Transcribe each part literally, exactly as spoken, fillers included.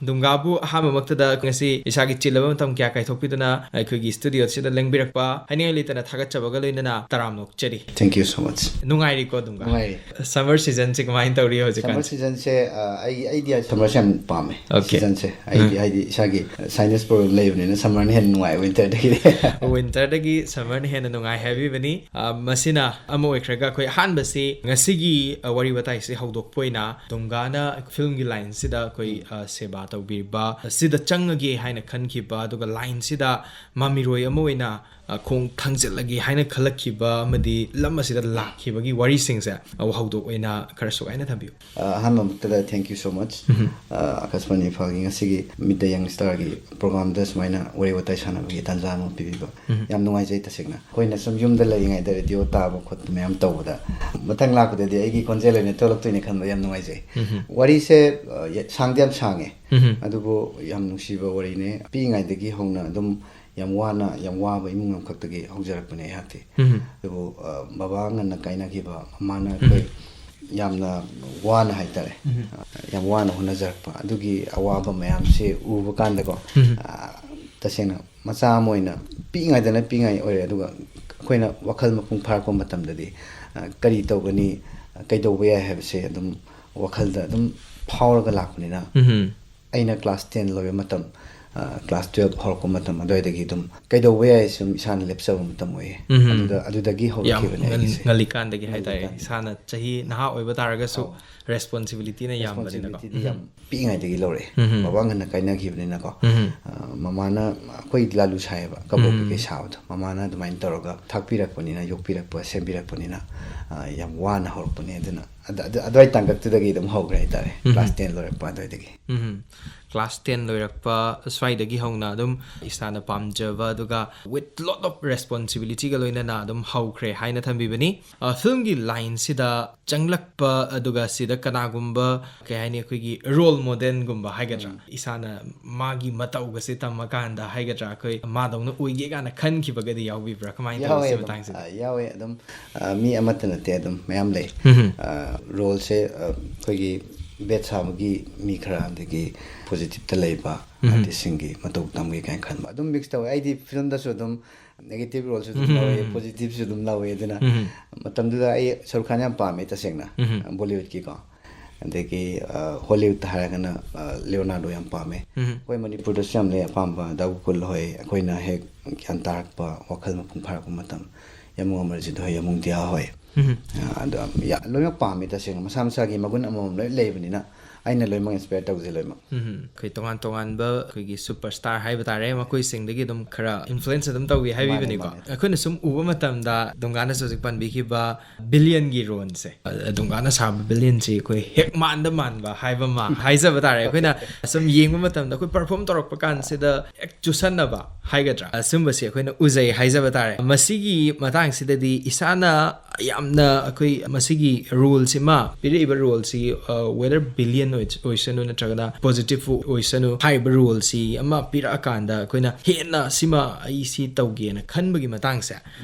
ꯗꯨꯡꯒꯥꯕꯨ ꯑꯍꯥꯟꯕꯃꯛꯇꯗ ꯉꯁꯤ ꯏꯁꯥꯒꯤ ꯆꯤꯜꯂꯕ ꯃꯇꯝ ꯀꯌꯥ ꯀꯥꯏꯊꯣꯛꯄꯤꯗꯨꯅ ꯑꯩꯈꯣꯏꯒꯤ ꯁ꯭ꯇꯨꯗꯤꯑꯣꯁꯤꯗ ꯂꯦꯡꯕꯤꯔꯛꯄ ꯍꯥꯏꯅꯤꯡꯉꯥꯏ ꯂꯩꯇꯅ ꯊꯥꯒꯠꯆꯕꯒ ꯂꯣꯏꯅꯅ ꯇꯔꯥꯝꯅ ꯑꯣꯛꯆꯔꯤ꯫ Thank you so much. ꯅꯨꯡꯉꯥꯏꯔꯤꯀꯣ ꯗꯨꯡꯒꯥ? ꯅꯨꯡꯉꯥꯏꯔꯤ꯫ ꯁꯝꯃꯔ ꯁꯤꯖꯟꯁꯦ ꯀꯃꯥꯏꯅ ꯇꯧꯔꯤ ꯍꯧꯖꯤꯛꯀꯥꯟ? ꯁꯝꯃꯔ ꯁꯤꯖꯟꯁꯦ ꯑꯩ ꯑꯩꯗꯤ ꯁꯝꯃꯔꯁꯦ ꯌꯥꯝ ꯄꯥꯝꯃꯦ꯫ Okay. ꯁꯤꯖꯟꯁꯦ ꯑꯩꯗꯤ ꯍꯥꯏꯗꯤ ꯏꯁꯥꯒꯤ ꯁꯥꯏꯅꯁ ꯄ꯭ꯔꯣꯕ꯭ꯂꯦꯝ ꯂꯩꯕꯅꯤꯅ ꯁꯝꯃꯔꯅ ꯍꯦꯟꯅ ꯅꯨꯡꯉꯥꯏ ꯋꯤꯟꯇꯔꯗꯒꯤꯗꯤ꯫ ꯋꯤꯟꯇꯔꯗꯒꯤ ꯁꯝꯃꯔꯅ ꯍꯦꯟꯅ ꯅꯨꯡꯉꯥꯏ ꯍꯥꯏꯕꯤꯕꯅꯤ꯫ ꯑ, ꯃꯁꯤꯅ ꯑꯃ ꯑꯣꯏꯈ꯭ꯔꯒ ꯑꯩꯈꯣꯏ ꯑꯍꯥꯟꯕꯁꯤ ꯉꯁꯤꯒꯤ, ꯑ, ꯋꯥꯔꯤ ꯋꯥꯇꯥꯏꯁꯤ ꯍꯧꯗꯣꯛꯄ ꯑꯣꯏꯅ ꯗꯨꯡꯒꯥꯅ ꯐꯤꯜꯝꯒꯤ ꯂꯥꯏꯟꯁꯤꯗ ꯑꯩꯈꯣꯏ, ꯑ, ꯁꯦꯕꯥ ꯇꯧꯕꯤꯕ ꯑꯁꯤꯗ ꯆꯪꯉꯒꯦ ꯍꯥꯏꯅ ꯈꯟꯈꯤꯕ, ꯑꯗꯨꯒ ꯂꯥꯏꯟꯁꯤꯗ ꯃꯃꯤꯔꯣꯏ ꯑꯃ ꯑꯣꯏꯅ, ꯑ, ꯈꯣꯡ ꯊꯥꯡꯖꯤꯜꯂꯒꯦ ꯍꯥꯏꯅ ꯈꯜꯂꯛꯈꯤꯕ ꯑꯃꯗꯤ ꯂꯝ ꯑꯁꯤꯗ ꯂꯥꯛꯈꯤꯕꯒꯤ ꯋꯥꯔꯤꯁꯤꯡꯁꯦ, ꯑ, ꯍꯧꯗꯣꯛ ꯑꯣꯏꯅ ꯈꯔ ꯁꯨꯒꯥꯏꯅ ꯊꯝꯕꯤꯌꯨ꯫ ꯑ, ꯑꯍꯥꯟꯕ ꯃꯛꯇꯗ thank you so much꯫ ꯑ, ꯑꯀꯥꯁꯕꯥꯅꯤ ꯏꯝꯐꯥꯜꯒꯤ ꯉꯁꯤꯒꯤ Meet the Young Starꯒꯤ ꯄ꯭ꯔꯣꯒ꯭ꯔꯥꯝꯗ ꯁꯨꯃꯥꯏꯅ ꯋꯥꯔꯤ ꯋꯥꯇꯥꯏ ꯁꯥꯟꯅꯕꯒꯤ ꯇꯥꯟꯖꯥ ꯑꯃ ꯄꯤꯕꯤꯕ ꯌꯥꯝ ꯅꯨꯡꯉꯥꯏꯖꯩ꯫ ꯇꯁꯦꯡꯅ ꯑꯩꯈꯣꯏꯅ ꯁꯨꯝ ꯌꯨꯝꯗ ꯂꯩꯔꯤꯉꯩꯗ ꯔꯦꯗꯤꯑꯣ ꯇꯥꯕ ꯈꯣꯠꯄ ꯃꯌꯥꯝ ꯇꯧꯕꯗ ꯃꯊꯪ ꯂꯥꯛꯄꯗꯗꯤ ꯑꯩꯒꯤ ꯈꯣꯟꯖꯦꯜ ꯑꯣꯏꯅ ꯊꯣꯛꯂꯛꯇꯣꯏꯅꯦ ꯈꯟꯕ ꯌꯥꯝ ꯅꯨꯡꯉꯥꯏꯖꯩ꯫ ꯋꯥꯔꯤꯁꯦ, ꯑ, ꯌꯥ- ꯁꯥꯡꯗꯤ ꯌꯥꯝ ꯁꯥꯡꯉꯦ꯫ ꯑꯗꯨꯕꯨ ꯌꯥꯝ ꯅꯨꯡꯁꯤꯕ ꯋꯥꯔꯤꯅꯦ꯫ ꯄꯤꯛꯏꯉꯩꯗꯒꯤ ꯍꯧꯅ ꯑꯗꯨꯝ ꯌꯥꯝ ꯋꯥꯅ, ꯌꯥꯝ ꯋꯥꯕ ꯏꯃꯨꯡ ꯑꯃꯈꯛꯇꯒꯤ ꯍꯧꯖꯔꯛꯄꯅꯦ ꯑꯩꯍꯥꯛꯇꯤ꯫ ꯑꯗꯨꯕꯨ, ꯑ, ꯕꯕꯥ ꯉꯟꯅ ꯀꯥꯏꯅꯈꯤꯕ, ꯃꯃꯥꯅ ꯑꯩꯈꯣꯏ ꯌꯥꯝꯅ ꯋꯥꯅ ꯍꯥꯏꯇꯥꯔꯦ, ꯑ, ꯌꯥꯝ ꯋꯥꯅ ꯍꯣꯠꯅꯖꯔꯛꯄ ꯑꯗꯨꯒꯤ ꯑꯋꯥꯕ ꯃꯌꯥꯝꯁꯦ ꯎꯕ ꯀꯥꯟꯗꯀꯣ, ꯑ, ꯇꯁꯦꯡꯅ ꯃꯆꯥ ꯑꯃ ꯑꯣꯏꯅ ꯄꯤꯛꯏꯉꯩꯗꯅ ꯄꯤꯛꯏꯉꯩ ꯑꯣꯏꯔꯦ, ꯑꯗꯨꯒ ꯑꯩꯈꯣꯏꯅ ꯋꯥꯈꯜ ꯃꯄꯨꯡ ꯐꯥꯔꯛꯄ ꯃꯇꯝꯗꯗꯤ, ꯑ, ꯀꯔꯤ ꯇꯧꯒꯅꯤ, ꯑ, ꯀꯩꯗꯧꯕ ꯌꯥꯏ ꯍꯥꯏꯕꯁꯦ ꯑꯗꯨꯝ ꯋꯥꯈꯜꯗ ꯑꯗꯨꯝ ꯐꯥꯎꯔꯒ ꯂꯥꯛꯄꯅꯤꯅ, ꯑꯩꯅ ꯀ꯭ꯂꯥꯁ ꯇꯦꯟ ꯂꯣꯏꯕ ꯃꯇꯝ, ꯑ, ꯀ꯭ꯂꯥꯁ ꯇꯨꯌꯦꯜꯞ ꯍꯧꯔꯛꯄ ꯃꯇꯝ ꯑꯗꯨꯋꯥꯏꯗꯒꯤ ꯑꯗꯨꯝ ꯀꯩꯗꯧꯕ ꯌꯥꯏ ꯁꯨꯝ ꯏꯁꯥꯅ ꯂꯦꯞꯆꯕ ꯃꯇꯝ ꯑꯣꯏꯌꯦ꯫ ꯑꯗꯨꯗ, ꯑꯗꯨꯗꯒꯤ ꯌꯥꯝ ꯍꯧꯔꯛꯈꯤꯕꯅꯦ ꯉꯜ- ꯑꯩꯒꯤꯁꯦ꯫ ꯉꯜꯂꯤꯀꯥꯟꯗꯒꯤ ꯍꯥꯏꯇꯥꯔꯦ, ꯉꯜꯂꯤꯀꯥꯟꯗ꯫ ꯏꯁꯥꯅ ꯆꯍꯤ ꯅꯍꯥ ꯑꯣꯏꯕ ꯇꯥꯔꯒꯁꯨ, ꯔꯦꯁꯄꯣꯟꯁꯤꯕꯤꯂꯤꯇꯤꯅ ꯌꯥꯝꯕꯅꯤꯅꯀꯣ꯫ ꯔꯦꯁꯄꯣꯟꯁꯤꯕꯤꯂꯤꯇꯤꯗꯤ ꯌꯥꯝ ꯄꯤꯛꯏꯉꯩꯗꯒꯤ ꯂꯧꯔꯛꯑꯦ꯫ ꯕꯕꯥ ꯉꯟꯅ ꯀꯥꯏꯅꯈꯤꯕꯅꯤꯅꯀꯣ, ꯑ, ꯃꯃꯥꯅ ꯑꯩꯈꯣꯏ ꯂꯥꯂꯨ ꯁꯥꯏꯌꯦꯕ, ꯀꯕꯣꯛ ꯀꯩꯀꯩ ꯁꯥꯕꯗꯣ, ꯃꯃꯥꯅ ꯑꯗꯨꯃꯥꯏꯅ ꯇꯧꯔꯒ ꯊꯥꯛꯄꯤꯔꯛꯄꯅꯤꯅ, ꯌꯣꯛꯄꯤꯔꯛꯄ, ꯁꯦꯝꯕꯤꯔꯛꯄꯅꯤꯅ, ꯑ, ꯌꯥꯝ ꯋꯥꯅ ꯍꯧꯔꯛꯄꯅꯦ꯫ ꯑꯗꯨꯅ ꯑꯗ- ꯑꯗ- ꯑꯗꯨꯋꯥꯏ ꯇꯥꯡꯀꯛꯇꯨꯗꯒꯤ ꯑꯗꯨꯝ ꯍꯧꯈ꯭ꯔꯦ ꯍꯥꯏꯇꯥꯔꯦ, ꯀ꯭ꯂꯥꯁ ꯇꯦꯟ ꯂꯣꯏꯔꯛꯄ ꯑꯗꯨꯋꯥꯏꯗꯒꯤ꯫ ꯀ꯭ꯂꯥꯁ ꯇꯦꯟ ꯂꯣꯏꯔꯛꯄ ꯁ꯭ꯋꯥꯏꯗꯒꯤ ꯍꯧꯅ ꯑꯗꯨꯝ ꯏꯁꯥꯅ ꯄꯥꯝꯖꯕ, ꯑꯗꯨꯒ with lot of responsibilityꯒ ꯂꯣꯏꯅꯅ ꯑꯗꯨꯝ ꯍꯧꯈ꯭ꯔꯦ ꯍꯥꯏꯅ ꯊꯝꯕꯤꯕꯅꯤ꯫ ꯑ, ꯐꯤꯜꯝꯒꯤ ꯂꯥꯏꯟꯁꯤꯗ ꯆꯪꯂꯛꯄ, ꯑꯗꯨꯒ ꯁꯤꯗ ꯀꯅꯥꯒꯨꯝꯕ, ꯀꯩ ꯍꯥꯏꯅꯤ, ꯑꯩꯈꯣꯏꯒꯤ ꯔꯣꯜ ꯃꯣꯗꯦꯜꯒꯨꯝꯕ ꯍꯥꯏꯒꯗ꯭ꯔꯥ, ꯏꯁꯥꯅ ꯃꯥꯒꯤ ꯃꯇꯧꯒꯁꯦ ꯇꯝꯃꯀꯥꯟꯗ ꯍꯥꯏꯒꯗ꯭ꯔꯥ, ꯑꯩꯈꯣꯏ ꯃꯥꯗꯧꯅ ꯑꯣꯏꯒꯦ ꯀꯥꯏꯅ ꯈꯟꯈꯤꯕꯒꯗꯤ ꯌꯥꯎꯕꯤꯕ꯭ꯔꯥ? ꯀꯃꯥꯏꯅ ꯇꯧꯋꯤ ꯌꯥꯎꯋꯦ ꯁꯤ ꯑꯗꯨꯝ꯫ ꯃꯇꯥꯡꯁꯤꯗ? ꯑ, ꯌꯥꯎꯋꯦ ꯑꯗꯨꯝ꯫ ꯑ, ꯃꯤ ꯑꯃꯠꯇ ꯅꯠꯇꯦ, ꯑꯗꯨꯝ ꯃꯌꯥꯝ ꯂꯩ꯫ ꯑ, ꯔꯣꯜꯁꯦ, ꯑ, ꯑꯩꯈꯣꯏꯒꯤ ꯕꯦꯠ ꯁꯥꯕꯒꯤ ꯃꯤ ꯈꯔ, ꯑꯗꯒꯤ ꯄꯣꯖꯤꯇꯤꯞꯇ ꯂꯩꯕ ꯑꯥꯔꯇꯤꯁꯁꯤꯡꯒꯤ ꯃꯇꯧ ꯇꯝꯒꯦ ꯀꯥꯏꯅ ꯈꯟꯕ꯫ ꯑꯗꯨꯝ ꯃꯤꯛꯁ ꯇꯧꯋꯦ꯫ ꯑꯩꯗꯤ ꯐꯤꯂꯝꯗꯁꯨ ꯑꯗꯨꯝ ꯅꯦꯒꯦꯇꯤꯞ ꯔꯣꯜꯁꯨ ꯑꯗꯨꯝ ꯂꯧꯋꯦ, ꯄꯣꯖꯤꯇꯤꯞꯁꯨ ꯑꯗꯨꯝ ꯂꯧꯋꯦ꯫ ꯑꯗꯨꯅ ꯃꯇꯝꯗꯨꯗ ꯑꯩ ꯁꯔꯨꯛ ꯈꯥꯟ ꯌꯥꯝ ꯄꯥꯝꯃꯦ ꯇꯁꯦꯡꯅ, ꯕꯣꯂꯤꯋꯨꯗꯀꯤꯀꯣ꯫ ꯑꯗꯒꯤ ꯍꯣꯂꯤꯋꯨꯗꯇ ꯍꯥꯏꯔꯒꯅ ꯂꯤꯑꯣꯅꯥꯔꯗꯣ ꯌꯥꯝ ꯄꯥꯝꯃꯦ꯫ ꯑꯩꯈꯣꯏ ꯃꯅꯤꯄꯨꯔꯗꯁꯨ ꯌꯥꯝ ꯂꯩ ꯑꯄꯥꯝꯕ, ꯗꯥ ꯒꯣꯀꯨꯜ ꯍꯣꯏ, ꯑꯩꯈꯣꯏꯅ ꯍꯦꯛ ꯒ꯭ꯌꯥꯟ ꯇꯥꯔꯛꯄ, ꯋꯥꯈꯜ ꯃꯄꯨꯡ ꯐꯥꯔꯛꯄ ꯃꯇꯝ, ꯌꯥꯃꯨꯡ ꯑꯃꯔꯖꯤꯠ ꯍꯣꯏ, ꯌꯥꯃꯨꯡ ꯗꯤꯌꯥ ꯍꯣꯏ꯫ ꯑꯗꯣ ꯂꯣꯏꯅꯃꯛ ꯄꯥꯝꯃꯤ ꯇꯁꯦꯡꯅ꯫ ꯃꯁꯥ ꯃꯁꯥꯒꯤ ꯃꯒꯨꯟ ꯑꯃꯃꯝ ꯂꯣꯏ ꯂꯩꯕꯅꯤꯅ, ꯑꯩꯅ ꯂꯣꯏꯅꯃꯛ ꯏꯟꯁꯄꯌꯔ ꯇꯧꯖꯩ ꯂꯣꯏꯅꯃꯛ꯫ ꯑꯩꯈꯣꯏ ꯇꯣꯉꯥꯟ ꯇꯣꯉꯥꯟꯕ ꯑꯩꯈꯣꯏꯒꯤ ꯁꯨꯄꯔ ꯁ꯭ꯇꯥꯔ ꯍꯥꯏꯕ ꯇꯥꯔꯦ, ꯃꯈꯣꯏꯁꯤꯡꯗꯒꯤ ꯑꯗꯨꯝ ꯈꯔ ꯏꯟꯐ꯭ꯂꯨꯌꯦꯟꯁ ꯑꯗꯨꯝ ꯇꯧꯏ ꯍꯥꯏꯕꯤꯕꯅꯤꯀꯣ꯫ ꯑꯩꯈꯣꯏꯅ ꯁꯨꯝ ꯎꯕ ꯃꯇꯝꯗ, ꯗꯨꯡꯒꯥꯅꯁꯨ ꯍꯧꯖꯤꯛ ꯄꯟꯕꯤꯈꯤꯕ ꯕꯤꯂꯤꯌꯟꯒꯤ ꯔꯣꯜꯁꯦ, ꯗꯨꯡꯒꯥꯅ ꯁꯥꯕ ꯕꯤꯂꯤꯌꯟꯁꯤ ꯑꯩꯈꯣꯏ ꯍꯦꯛ ꯃꯥꯟꯗ ꯃꯥꯟꯕ ꯍꯥꯏꯕ ꯑꯃ ꯍꯥꯏꯖꯕ ꯇꯥꯔꯦ꯫ ꯑꯩꯈꯣꯏꯅ ꯁꯨꯝ ꯌꯦꯡꯕ ꯃꯇꯝꯗ ꯑꯩꯈꯣꯏ ꯄꯔꯐꯣꯔꯝ ꯇꯧꯔꯛꯄ ꯀꯥꯟꯁꯤꯗ ꯍꯦꯛ ꯆꯨꯁꯟꯅꯕ ꯍꯥꯏꯒꯗ꯭ꯔꯥ, ꯑꯁꯨꯝꯕꯁꯤ ꯑꯩꯈꯣꯏꯅ ꯎꯖꯩ ꯍꯥꯏꯖꯕ ꯇꯥꯔꯦ꯫ ꯃꯁꯤꯒꯤ ꯃꯇꯥꯡꯁꯤꯗꯗꯤ ꯏꯁꯥꯅ ꯌꯥꯝꯅ ꯑꯩꯈꯣꯏ ꯃꯁꯤꯒꯤ ꯔꯣꯜꯁꯤꯃ, ꯄꯤꯔꯛꯏꯕ ꯔꯣꯜꯁꯤ, ꯋꯦꯗꯔ ꯕꯤꯂꯤꯌꯟ ꯑꯣꯏꯁꯅꯨ ꯅꯠꯇ꯭ꯔꯒꯅ ꯄꯣꯖꯤꯇꯤꯚ ꯑꯣꯏꯁꯅꯨ, ꯍꯥꯏꯔꯤꯕ ꯔꯣꯜꯁꯤ ꯑꯃ ꯄꯤꯔꯛꯑꯀꯥꯟꯗ ꯑꯩꯈꯣꯏꯅ ꯍꯦꯟꯅ ꯁꯤꯃ ꯑꯩ ꯁꯤ ꯇꯧꯒꯦꯅ ꯈꯟꯕꯒꯤ ꯃꯇꯥꯡꯁꯦ,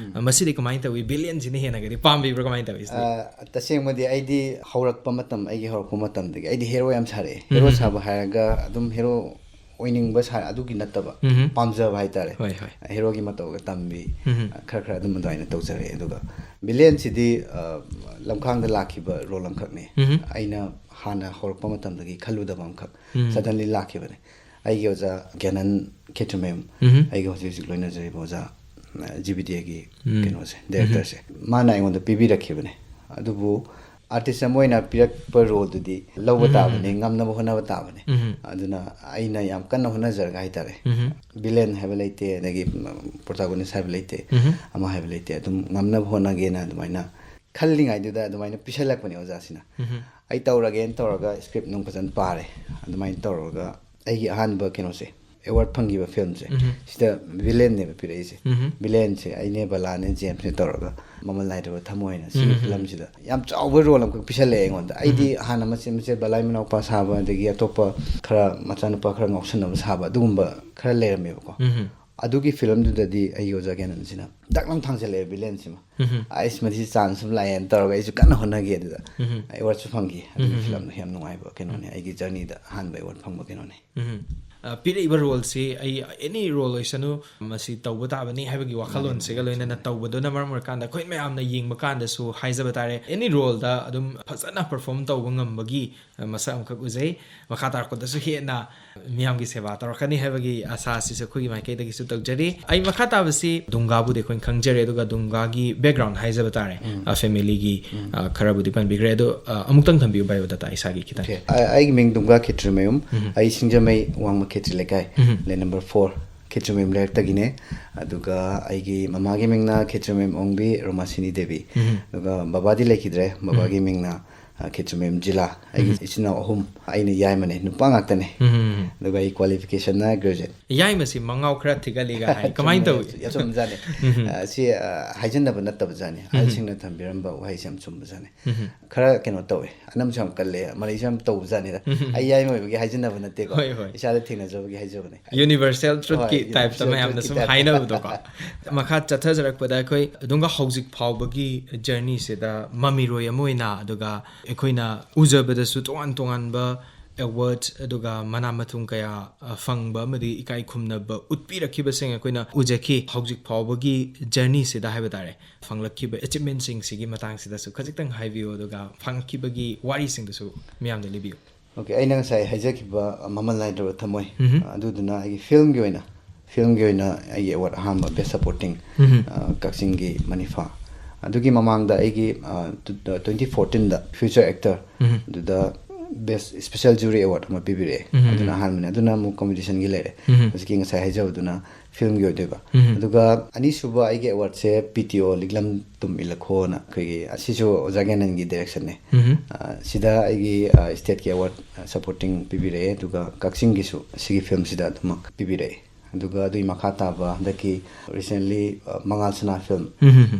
ꯃꯁꯤꯗꯤ ꯀꯃꯥꯏꯅ ꯇꯧꯏ? ꯕꯤꯂꯤꯌꯟꯁꯤꯅ ꯍꯦꯟꯅꯒꯗꯤ ꯄꯥꯝꯕꯤꯕ꯭ꯔꯥ, ꯀꯃꯥꯏꯅ ꯇꯧꯏ ꯁꯤꯗꯤ? ꯑ, ꯇꯁꯦꯡꯕꯗꯤ ꯑꯩꯗꯤ ꯍꯧꯔꯛꯄ ꯃꯇꯝ, ꯑꯩꯒꯤ ꯍꯧꯔꯛꯄ ꯃꯇꯝꯗꯒꯤ ꯑꯩꯗꯤ ꯍꯦꯔꯣ ꯌꯥꯝ ꯁꯥꯔꯛꯑꯦ꯫ ꯍꯦꯔꯣ ꯁꯥꯕ ꯍꯥꯏꯔꯒ ꯑꯗꯨꯝ ꯍꯦꯔꯣ ꯑꯣꯏꯅꯤꯡꯕ ꯁꯥ-, ꯑꯗꯨꯒꯤ ꯅꯠꯇꯕ, ꯄꯥꯝꯖꯕ ꯍꯥꯏꯇꯥꯔꯦ꯫ ꯍꯣꯏ, ꯍꯣꯏ꯫ ꯍꯦꯔꯣꯒꯤ ꯃꯇꯧꯒ ꯇꯝꯕꯤ, ꯈꯔ ꯈꯔ ꯑꯗꯨꯝ ꯑꯗꯨꯃꯥꯏꯅ ꯇꯧꯖꯔꯛꯑꯦ꯫ ꯑꯗꯨꯒ ꯕꯤꯂꯤꯌꯟꯁꯤꯗꯤ, ꯑ, ꯂꯝꯈꯥꯡꯗ ꯂꯥꯛꯈꯤꯕ ꯔꯣꯜ ꯑꯃꯈꯛꯅꯤ꯫ ꯑꯩꯅ ꯍꯥꯟꯅ ꯍꯧꯔꯛꯄ ꯃꯇꯝꯗꯒꯤ ꯈꯜꯂꯨꯗꯕ ꯑꯃꯈꯛ ꯁꯗꯟꯂꯤ ꯂꯥꯛꯈꯤꯕꯅꯦ꯫ ꯑꯩꯒꯤ ꯑꯣꯖꯥ ꯒ꯭ꯌꯥꯅꯟ ꯈꯦꯇ꯭ꯔꯤꯃꯌꯨꯝ, ꯑꯩꯒ ꯍꯧꯖꯤꯛ ꯍꯧꯖꯤꯛ ꯂꯣꯏꯅꯖꯔꯤꯕ ꯑꯣꯖꯥ, ꯑ, ꯖꯤ ꯕꯤ ꯗꯤ ꯑꯦꯒꯤ ꯀꯩꯅꯣꯁꯦ, ꯗꯥꯏꯔꯦꯛꯇꯔꯁꯦ, ꯃꯥꯅ ꯑꯩꯉꯣꯟꯗ ꯄꯤꯕꯤꯔꯛꯈꯤꯕꯅꯦ꯫ ꯑꯗꯨꯕꯨ ꯑꯥꯔꯇꯤꯁ ꯑꯃ ꯑꯣꯏꯅ ꯄꯤꯔꯛꯄ ꯔꯣꯜꯗꯨꯗꯤ ꯂꯧꯕ ꯇꯥꯕꯅꯤ, ꯉꯝꯅꯕ ꯍꯣꯠꯅꯕ ꯇꯥꯕꯅꯤ꯫ ꯑꯗꯨꯅ ꯑꯩꯅ ꯌꯥꯝ ꯀꯟꯅ ꯍꯣꯠꯅꯖꯔꯒ ꯍꯥꯏꯇꯥꯔꯦ, ꯚꯤꯂꯦꯟ ꯍꯥꯏꯕ ꯂꯩꯇꯦ, ꯑꯗꯒꯤ ꯄ꯭ꯔꯣꯇꯥꯒꯣꯅꯤꯁ ꯍꯥꯏꯕ ꯂꯩꯇꯦ, ꯑꯃ ꯍꯥꯏꯕ ꯂꯩꯇꯦ, ꯑꯗꯨꯝ ꯉꯝꯅꯕ ꯍꯣꯠꯅꯒꯦꯅ ꯑꯗꯨꯃꯥꯏꯅ ꯈꯜꯂꯤꯉꯩꯗꯨꯗ ꯑꯗꯨꯃꯥꯏꯅ ꯄꯤꯁꯜꯂꯛꯄꯅꯦ ꯑꯣꯖꯥꯁꯤꯅ꯫ ꯑꯩ ꯇꯧꯔꯒꯦꯅ ꯇꯧꯔꯒ ꯁ꯭ꯀ꯭ꯔꯤꯞ ꯅꯨꯡ ꯐꯖꯅ ꯄꯥꯔꯦ꯫ ꯑꯗꯨꯃꯥꯏꯅ ꯇꯧꯔꯒ ꯑꯩꯒꯤ ꯑꯍꯥꯟꯕ ꯀꯩꯅꯣꯁꯦ, ꯑꯦꯋꯥꯔꯗ ꯐꯪꯈꯤꯕ ꯐꯤꯂꯝꯁꯦ, ꯁꯤꯗ ꯚꯤꯂꯦꯟꯅꯦꯕ ꯄꯤꯔꯛꯏꯁꯦ꯫ ꯚꯤꯂꯦꯟꯁꯦ ꯑꯩꯅꯦ, ꯕꯂꯥꯅꯦ, ꯖꯦꯝꯁꯅꯦ ꯇꯧꯔꯒ ꯃꯃꯜ ꯅꯥꯏꯗ꯭ꯔꯕ ꯊꯃꯣꯏ ꯍꯥꯏꯅ ꯁꯤꯒꯤ ꯐꯤꯂꯝꯁꯤꯗ ꯌꯥꯝ ꯆꯥꯎꯕ ꯔꯣꯜ ꯑꯃꯈꯛ ꯄꯤꯁꯜꯂꯛꯑꯦ ꯑꯩꯉꯣꯟꯗ꯫ ꯑꯩꯗꯤ ꯍꯥꯟꯅ ꯃꯆꯦꯠ ꯃꯆꯦꯠ ꯕꯂꯥꯏ ꯃꯅꯥꯎꯄꯥ ꯁꯥꯕ, ꯑꯗꯒꯤ ꯑꯇꯣꯞꯄ ꯈꯔ ꯃꯆꯥꯅꯨꯄꯥ ꯈꯔ ꯉꯥꯎꯁꯟꯅꯕ ꯁꯥꯕ, ꯑꯗꯨꯒꯨꯝꯕ ꯈꯔ ꯂꯩꯔꯝꯃꯦꯕꯀꯣ꯫ ꯑꯗꯨꯒꯤ ꯐꯤꯂꯝꯗꯨꯗꯗꯤ ꯑꯩꯒꯤ ꯑꯣꯖꯥ ꯒ꯭ꯌꯥꯅꯟꯁꯤꯅ ꯗꯛ ꯂꯥꯎ ꯊꯥꯡꯖꯜꯂꯛꯑꯦ ꯕꯤꯂꯦꯟꯁꯤꯃ꯫ ꯑꯩꯁ, ꯃꯁꯤ ꯆꯥꯟꯁ ꯑꯃ ꯂꯥꯛꯑꯦꯅ ꯇꯧꯔꯒ ꯑꯩꯁꯨ ꯀꯟꯅ ꯍꯣꯠꯅꯈꯤ꯫ ꯑꯗꯨꯗ ꯑꯦꯋꯥꯔꯗꯁꯨ ꯐꯪꯈꯤ꯫ ꯑꯗꯨꯒꯤ ꯐꯤꯂꯝꯗꯣ ꯌꯥꯝ ꯅꯨꯡꯉꯥꯏꯕ ꯀꯩꯅꯣꯅꯦ, ꯑꯩꯒꯤ ꯖꯔꯅꯤꯗ ꯑꯍꯥꯟꯕ ꯑꯦꯋꯥꯔꯗ ꯐꯪꯕ ꯀꯩꯅꯣꯅꯦ꯫ ꯎꯝ꯫ ꯑ, ꯄꯤꯔꯛꯏꯕ ꯔꯣꯜꯁꯤ ꯑꯩ ꯑꯦꯅꯤ ꯔꯣꯜ ꯑꯣꯏꯁꯅꯨ, ꯃꯁꯤ ꯇꯧꯕ ꯇꯥꯕꯅꯤ ꯍꯥꯏꯕꯒꯤ ꯋꯥꯈꯜꯂꯣꯟꯁꯤꯒ ꯂꯣꯏꯅꯅ ꯇꯧꯕꯗꯨꯅ ꯃꯔꯝ ꯑꯣꯏꯔꯀꯥꯟꯗ ꯑꯩꯈꯣꯏ ꯃꯌꯥꯝꯅ ꯌꯦꯡꯕ ꯀꯥꯟꯗꯁꯨ ꯍꯥꯏꯖꯕ ꯇꯥꯔꯦ, ꯑꯦꯅꯤ ꯔꯣꯜꯗ ꯑꯗꯨꯝ ꯐꯖꯅ ꯄꯔꯐꯣꯔꯝ ꯇꯧꯕ ꯉꯝꯕꯒꯤ, ꯑ, ꯃꯁꯛ ꯑꯃꯈꯛ ꯎꯖꯩ꯫ ꯃꯈꯥ ꯇꯥꯔꯛꯄꯗꯁꯨ ꯍꯦꯟꯅ ꯃꯤꯌꯥꯝꯒꯤ ꯁꯦꯕꯥ ꯇꯧꯔꯛꯀꯅꯤ ꯍꯥꯏꯕꯒꯤ ꯑꯁꯥ ꯑꯁꯤꯁꯨ ꯑꯩꯈꯣꯏꯒꯤ ꯃꯥꯏꯀꯩꯗꯒꯤꯁꯨ ꯇꯧꯖꯔꯤ꯫ ꯑꯩ ꯃꯈꯥ ꯇꯥꯕꯁꯤ ꯗꯨꯡꯒꯥꯕꯨꯗꯤ ꯑꯩꯈꯣꯏꯅ ꯈꯪꯖꯔꯦ, ꯑꯗꯨꯒ ꯗꯨꯡꯒꯥꯒꯤ ꯕꯦꯛꯒ꯭ꯔꯥꯎꯟ ꯍꯥꯏꯖꯕ ꯇꯥꯔꯦ, ꯑ, ꯐꯦꯃꯤꯂꯤꯒꯤ, ꯑ, ꯈꯔꯕꯨꯗꯤ ꯄꯟꯕꯤꯈ꯭ꯔꯦ꯫ ꯑꯗꯣ, ꯑ, ꯑꯃꯨꯛꯇꯪ ꯊꯝꯕꯤꯌꯨ, ꯕꯥꯏꯑꯣꯗꯥꯇꯥ ꯏꯁꯥꯒꯤ ꯈꯤꯇꯪ꯫ ꯑꯣꯀꯦ꯫ ꯑ-, ꯑꯩꯒꯤ ꯃꯤꯡ ꯗꯨꯡꯒꯥ ꯈꯦꯇ꯭ꯔꯤꯃꯌꯨꯝ꯫ ꯑꯩ ꯁꯤꯡꯖꯃꯩ ꯋꯥꯡꯃ ꯈꯦꯇ꯭ꯔꯤ ꯂꯩꯀꯥꯏ, ꯂꯦꯟ ꯅꯝꯕꯔ ꯐꯣꯔ, ꯈꯦꯇ꯭ꯔꯤꯃꯌꯨꯝ ꯂꯩꯔꯛꯇꯒꯤꯅꯦ꯫ ꯑꯗꯨꯒ ꯑꯩꯒꯤ ꯃꯃꯥꯒꯤ ꯃꯤꯡꯅ ꯈꯦꯇ꯭ꯔꯤꯃꯌꯨꯝ ꯑꯣꯡꯕꯤ ꯔꯣꯃꯥꯁꯤꯅꯤ ꯗꯦꯕꯤ꯫ ꯑꯗꯨꯒ ꯕꯕꯥꯗꯤ ꯂꯩꯈꯤꯗ꯭ꯔꯦ꯫ ꯕꯕꯥꯒꯤ ꯃꯤꯡꯅ, ꯑ, ꯈꯦꯇ꯭ꯔꯤꯃꯌꯨꯝ ꯖꯤꯂꯥ꯫ ꯑꯩꯒꯤ ꯏꯆꯤꯟ ꯏꯅꯥꯎ ꯑꯍꯨꯝ, ꯑꯩꯅ ꯌꯥꯏꯃꯅꯦ, ꯅꯨꯄꯥ ꯉꯥꯛꯇꯅꯦ꯫ ꯑꯗꯨꯒ ꯑꯩ ꯀ꯭ꯋꯥꯂꯤꯐꯤꯀꯦꯁꯟꯅ ꯒ꯭ꯔꯦꯖꯨꯑꯦꯠ꯫ ꯌꯥꯏꯃꯁꯤ ꯃꯉꯥꯎ ꯈꯔ ꯊꯤꯒꯠꯂꯤꯒ ꯍꯥꯏ꯫ ꯀꯃꯥꯏꯅ ꯇꯧꯏ? ꯌꯥꯝ ꯆꯨꯝꯕꯖꯥꯠꯅꯤ꯫ ꯑ, ꯁꯤ, ꯑ, ꯍꯥꯏꯖꯟꯅꯕ ꯅꯠꯇꯕꯖꯥꯠꯅꯤ꯫ ꯑꯍꯜꯁꯤꯡꯅ ꯊꯝꯕꯤꯔꯝꯕ ꯋꯥꯍꯩꯁꯦ ꯌꯥꯝ ꯆꯨꯝꯕꯖꯥꯠꯅꯤ꯫ ꯈꯔ ꯀꯩꯅꯣ ꯇꯧꯋꯦ, ꯑꯅꯝꯁꯨ ꯌꯥꯝ ꯀꯜꯂꯦ, ꯃꯔꯩꯁꯨ ꯌꯥꯝ ꯇꯧꯕꯖꯥꯠꯅꯤꯗ꯫ ꯑꯩ ꯌꯥꯏꯃ ꯑꯣꯏꯕꯒꯤ ꯍꯥꯏꯖꯟꯅꯕ ꯅꯠꯇꯦꯀꯣ꯫ ꯍꯣꯏ, ꯍꯣꯏ꯫ ꯏꯁꯥꯗ ꯊꯦꯡꯅꯖꯕꯒꯤ ꯍꯥꯏꯖꯕꯅꯦ꯫ ꯌꯨꯅꯤꯚꯔꯁꯦꯜ ꯇ꯭ꯔꯨꯠꯀꯤ ꯍꯣꯏ, ꯇꯥꯏꯞꯇ ꯌꯨꯅꯤꯚꯔꯁꯦꯜ ꯃꯌꯥꯝꯅ ꯇ꯭ꯔꯨꯠꯀꯤ ꯁꯨꯝ ꯇꯥꯏꯞꯇ꯫ ꯍꯥꯏꯅꯕꯗꯣꯀꯣ꯫ ꯃꯈꯥ ꯆꯠꯊꯖꯔꯛꯄꯗ ꯑꯩꯈꯣꯏ ꯑꯗꯨꯝꯒ ꯍꯧꯖꯤꯛ ꯐꯥꯎꯕꯒꯤ ꯖꯔꯅꯤꯁꯤꯗ ꯃꯃꯤꯔꯣꯏ ꯑꯃ ꯑꯣꯏꯅ, ꯑꯗꯨꯒ ꯑꯩꯈꯣꯏꯅ ꯎꯖꯕꯗꯁꯨ ꯇꯣꯉꯥꯟ ꯇꯣꯉꯥꯟꯕ ꯑꯦꯋꯥꯔꯗ, ꯑꯗꯨꯒ ꯃꯅꯥ ꯃꯊꯨꯝ ꯀꯌꯥ, ꯑ, ꯐꯪꯕ ꯑꯃꯗꯤ ꯏꯀꯥꯏ ꯈꯨꯝꯅꯕ ꯎꯠꯄꯤꯔꯛꯈꯤꯕꯁꯤꯡ ꯑꯩꯈꯣꯏꯅ ꯎꯖꯈꯤ꯫ ꯍꯧꯖꯤꯛ ꯐꯥꯎꯕꯒꯤ ꯖꯔꯅꯤꯁꯤꯗ ꯍꯥꯏꯕ ꯇꯥꯔꯦ, ꯐꯪꯂꯛꯈꯤꯕ ꯑꯦꯆꯤꯞꯃꯦꯟꯁꯤꯡꯁꯤꯒꯤ ꯃꯇꯥꯡꯁꯤꯗꯁꯨ ꯈꯖꯤꯛꯇꯪ ꯍꯥꯏꯕꯤꯌꯨ, ꯑꯗꯨꯒ ꯐꯪꯈꯤꯕꯒꯤ ꯋꯥꯔꯤꯁꯤꯡꯗꯨꯁꯨ ꯃꯤꯌꯥꯝꯗ ꯂꯤꯕꯤꯌꯨ꯫ ꯑꯣꯀꯦ, ꯑꯩꯅ ꯉꯁꯥꯏ ꯍꯥꯏꯖꯈꯤꯕ ꯃꯃꯜ ꯅꯥꯏꯗ꯭ꯔꯕ ꯊꯃꯣꯏ, ꯑꯗꯨꯗꯨꯅ ꯑꯩꯒꯤ ꯐꯤꯂꯝꯒꯤ ꯑꯣꯏꯅ, ꯐꯤꯂꯝꯒꯤ ꯑꯣꯏꯅ ꯑꯩꯒꯤ ꯑꯦꯋꯥꯔꯗ ꯑꯍꯥꯟꯕ ꯕꯦꯁ ꯁꯄꯣꯔꯇꯤꯡ, ꯑ, ꯀꯛꯆꯤꯡꯒꯤ ꯃꯅꯤꯐꯥ꯫ ꯑꯗꯨꯒꯤ ꯃꯃꯥꯡꯗ ꯑꯩꯒꯤ, ꯑ, ꯇꯨ-, ꯑ, ꯇ꯭ꯋꯦꯟꯇꯤ ꯐꯣꯔꯇꯤꯟꯗ ꯐ꯭ꯌꯨꯆꯔ ꯑꯦꯛꯇꯔ, ꯑꯗꯨꯗ ꯕꯦꯁ ꯁ꯭ꯄꯦꯁꯦꯜ ꯖꯨꯔꯤ ꯑꯦꯋꯥꯔꯗ ꯑꯃ ꯄꯤꯕꯤꯔꯛꯑꯦ꯫ ꯑꯗꯨꯅ ꯑꯍꯥꯟꯕꯅꯦ꯫ ꯑꯗꯨꯅ ꯑꯃꯨꯛ ꯀꯣꯝꯄꯤꯇꯤꯁꯟꯒꯤ ꯂꯩꯔꯦ꯫ ꯍꯧꯖꯤꯛꯀꯤ ꯉꯁꯥꯏ ꯍꯥꯏꯖꯕꯗꯨꯅ ꯐꯤꯂꯝꯒꯤ ꯑꯣꯏꯗꯣꯏꯕ꯫ ꯑꯗꯨꯒ ꯑꯅꯤꯁꯨꯕ ꯑꯩꯒꯤ ꯑꯦꯋꯥꯔꯗꯁꯦ ꯄꯤ ꯇꯤ ꯑꯣ ꯂꯤꯛꯂꯝ ꯇꯨꯝ ꯏꯂꯈꯣꯅ ꯑꯩꯈꯣꯏꯒꯤ, ꯑꯁꯤꯁꯨ ꯑꯣꯖꯥ ꯒ꯭ꯌꯥꯅꯟꯒꯤ ꯗꯥꯏꯔꯦꯛꯁꯟꯅꯦ꯫ ꯑ, ꯁꯤꯗ ꯑꯩꯒꯤ, ꯑ, ꯁ꯭ꯇꯦꯠꯀꯤ ꯑꯦꯋꯥꯔꯗ, ꯑ, ꯁꯄꯣꯔꯇꯤꯡ ꯄꯤꯕꯤꯔꯛꯑꯦ, ꯑꯗꯨꯒ ꯀꯛꯆꯤꯡꯒꯤꯁꯨ ꯑꯁꯤꯒꯤ ꯐꯤꯂꯝꯁꯤꯗ ꯑꯗꯨꯃꯛ ꯄꯤꯕꯤꯔꯛꯑꯦ꯫ ꯑꯗꯨꯒ ꯑꯗꯨꯒꯤ ꯃꯈꯥ ꯇꯥꯕ ꯍꯟꯗꯛꯀꯤ ꯔꯤꯁꯦꯟꯂꯤ, ꯑ, ꯃꯉꯥꯜ ꯁꯅꯥ ꯐꯤꯂꯝ,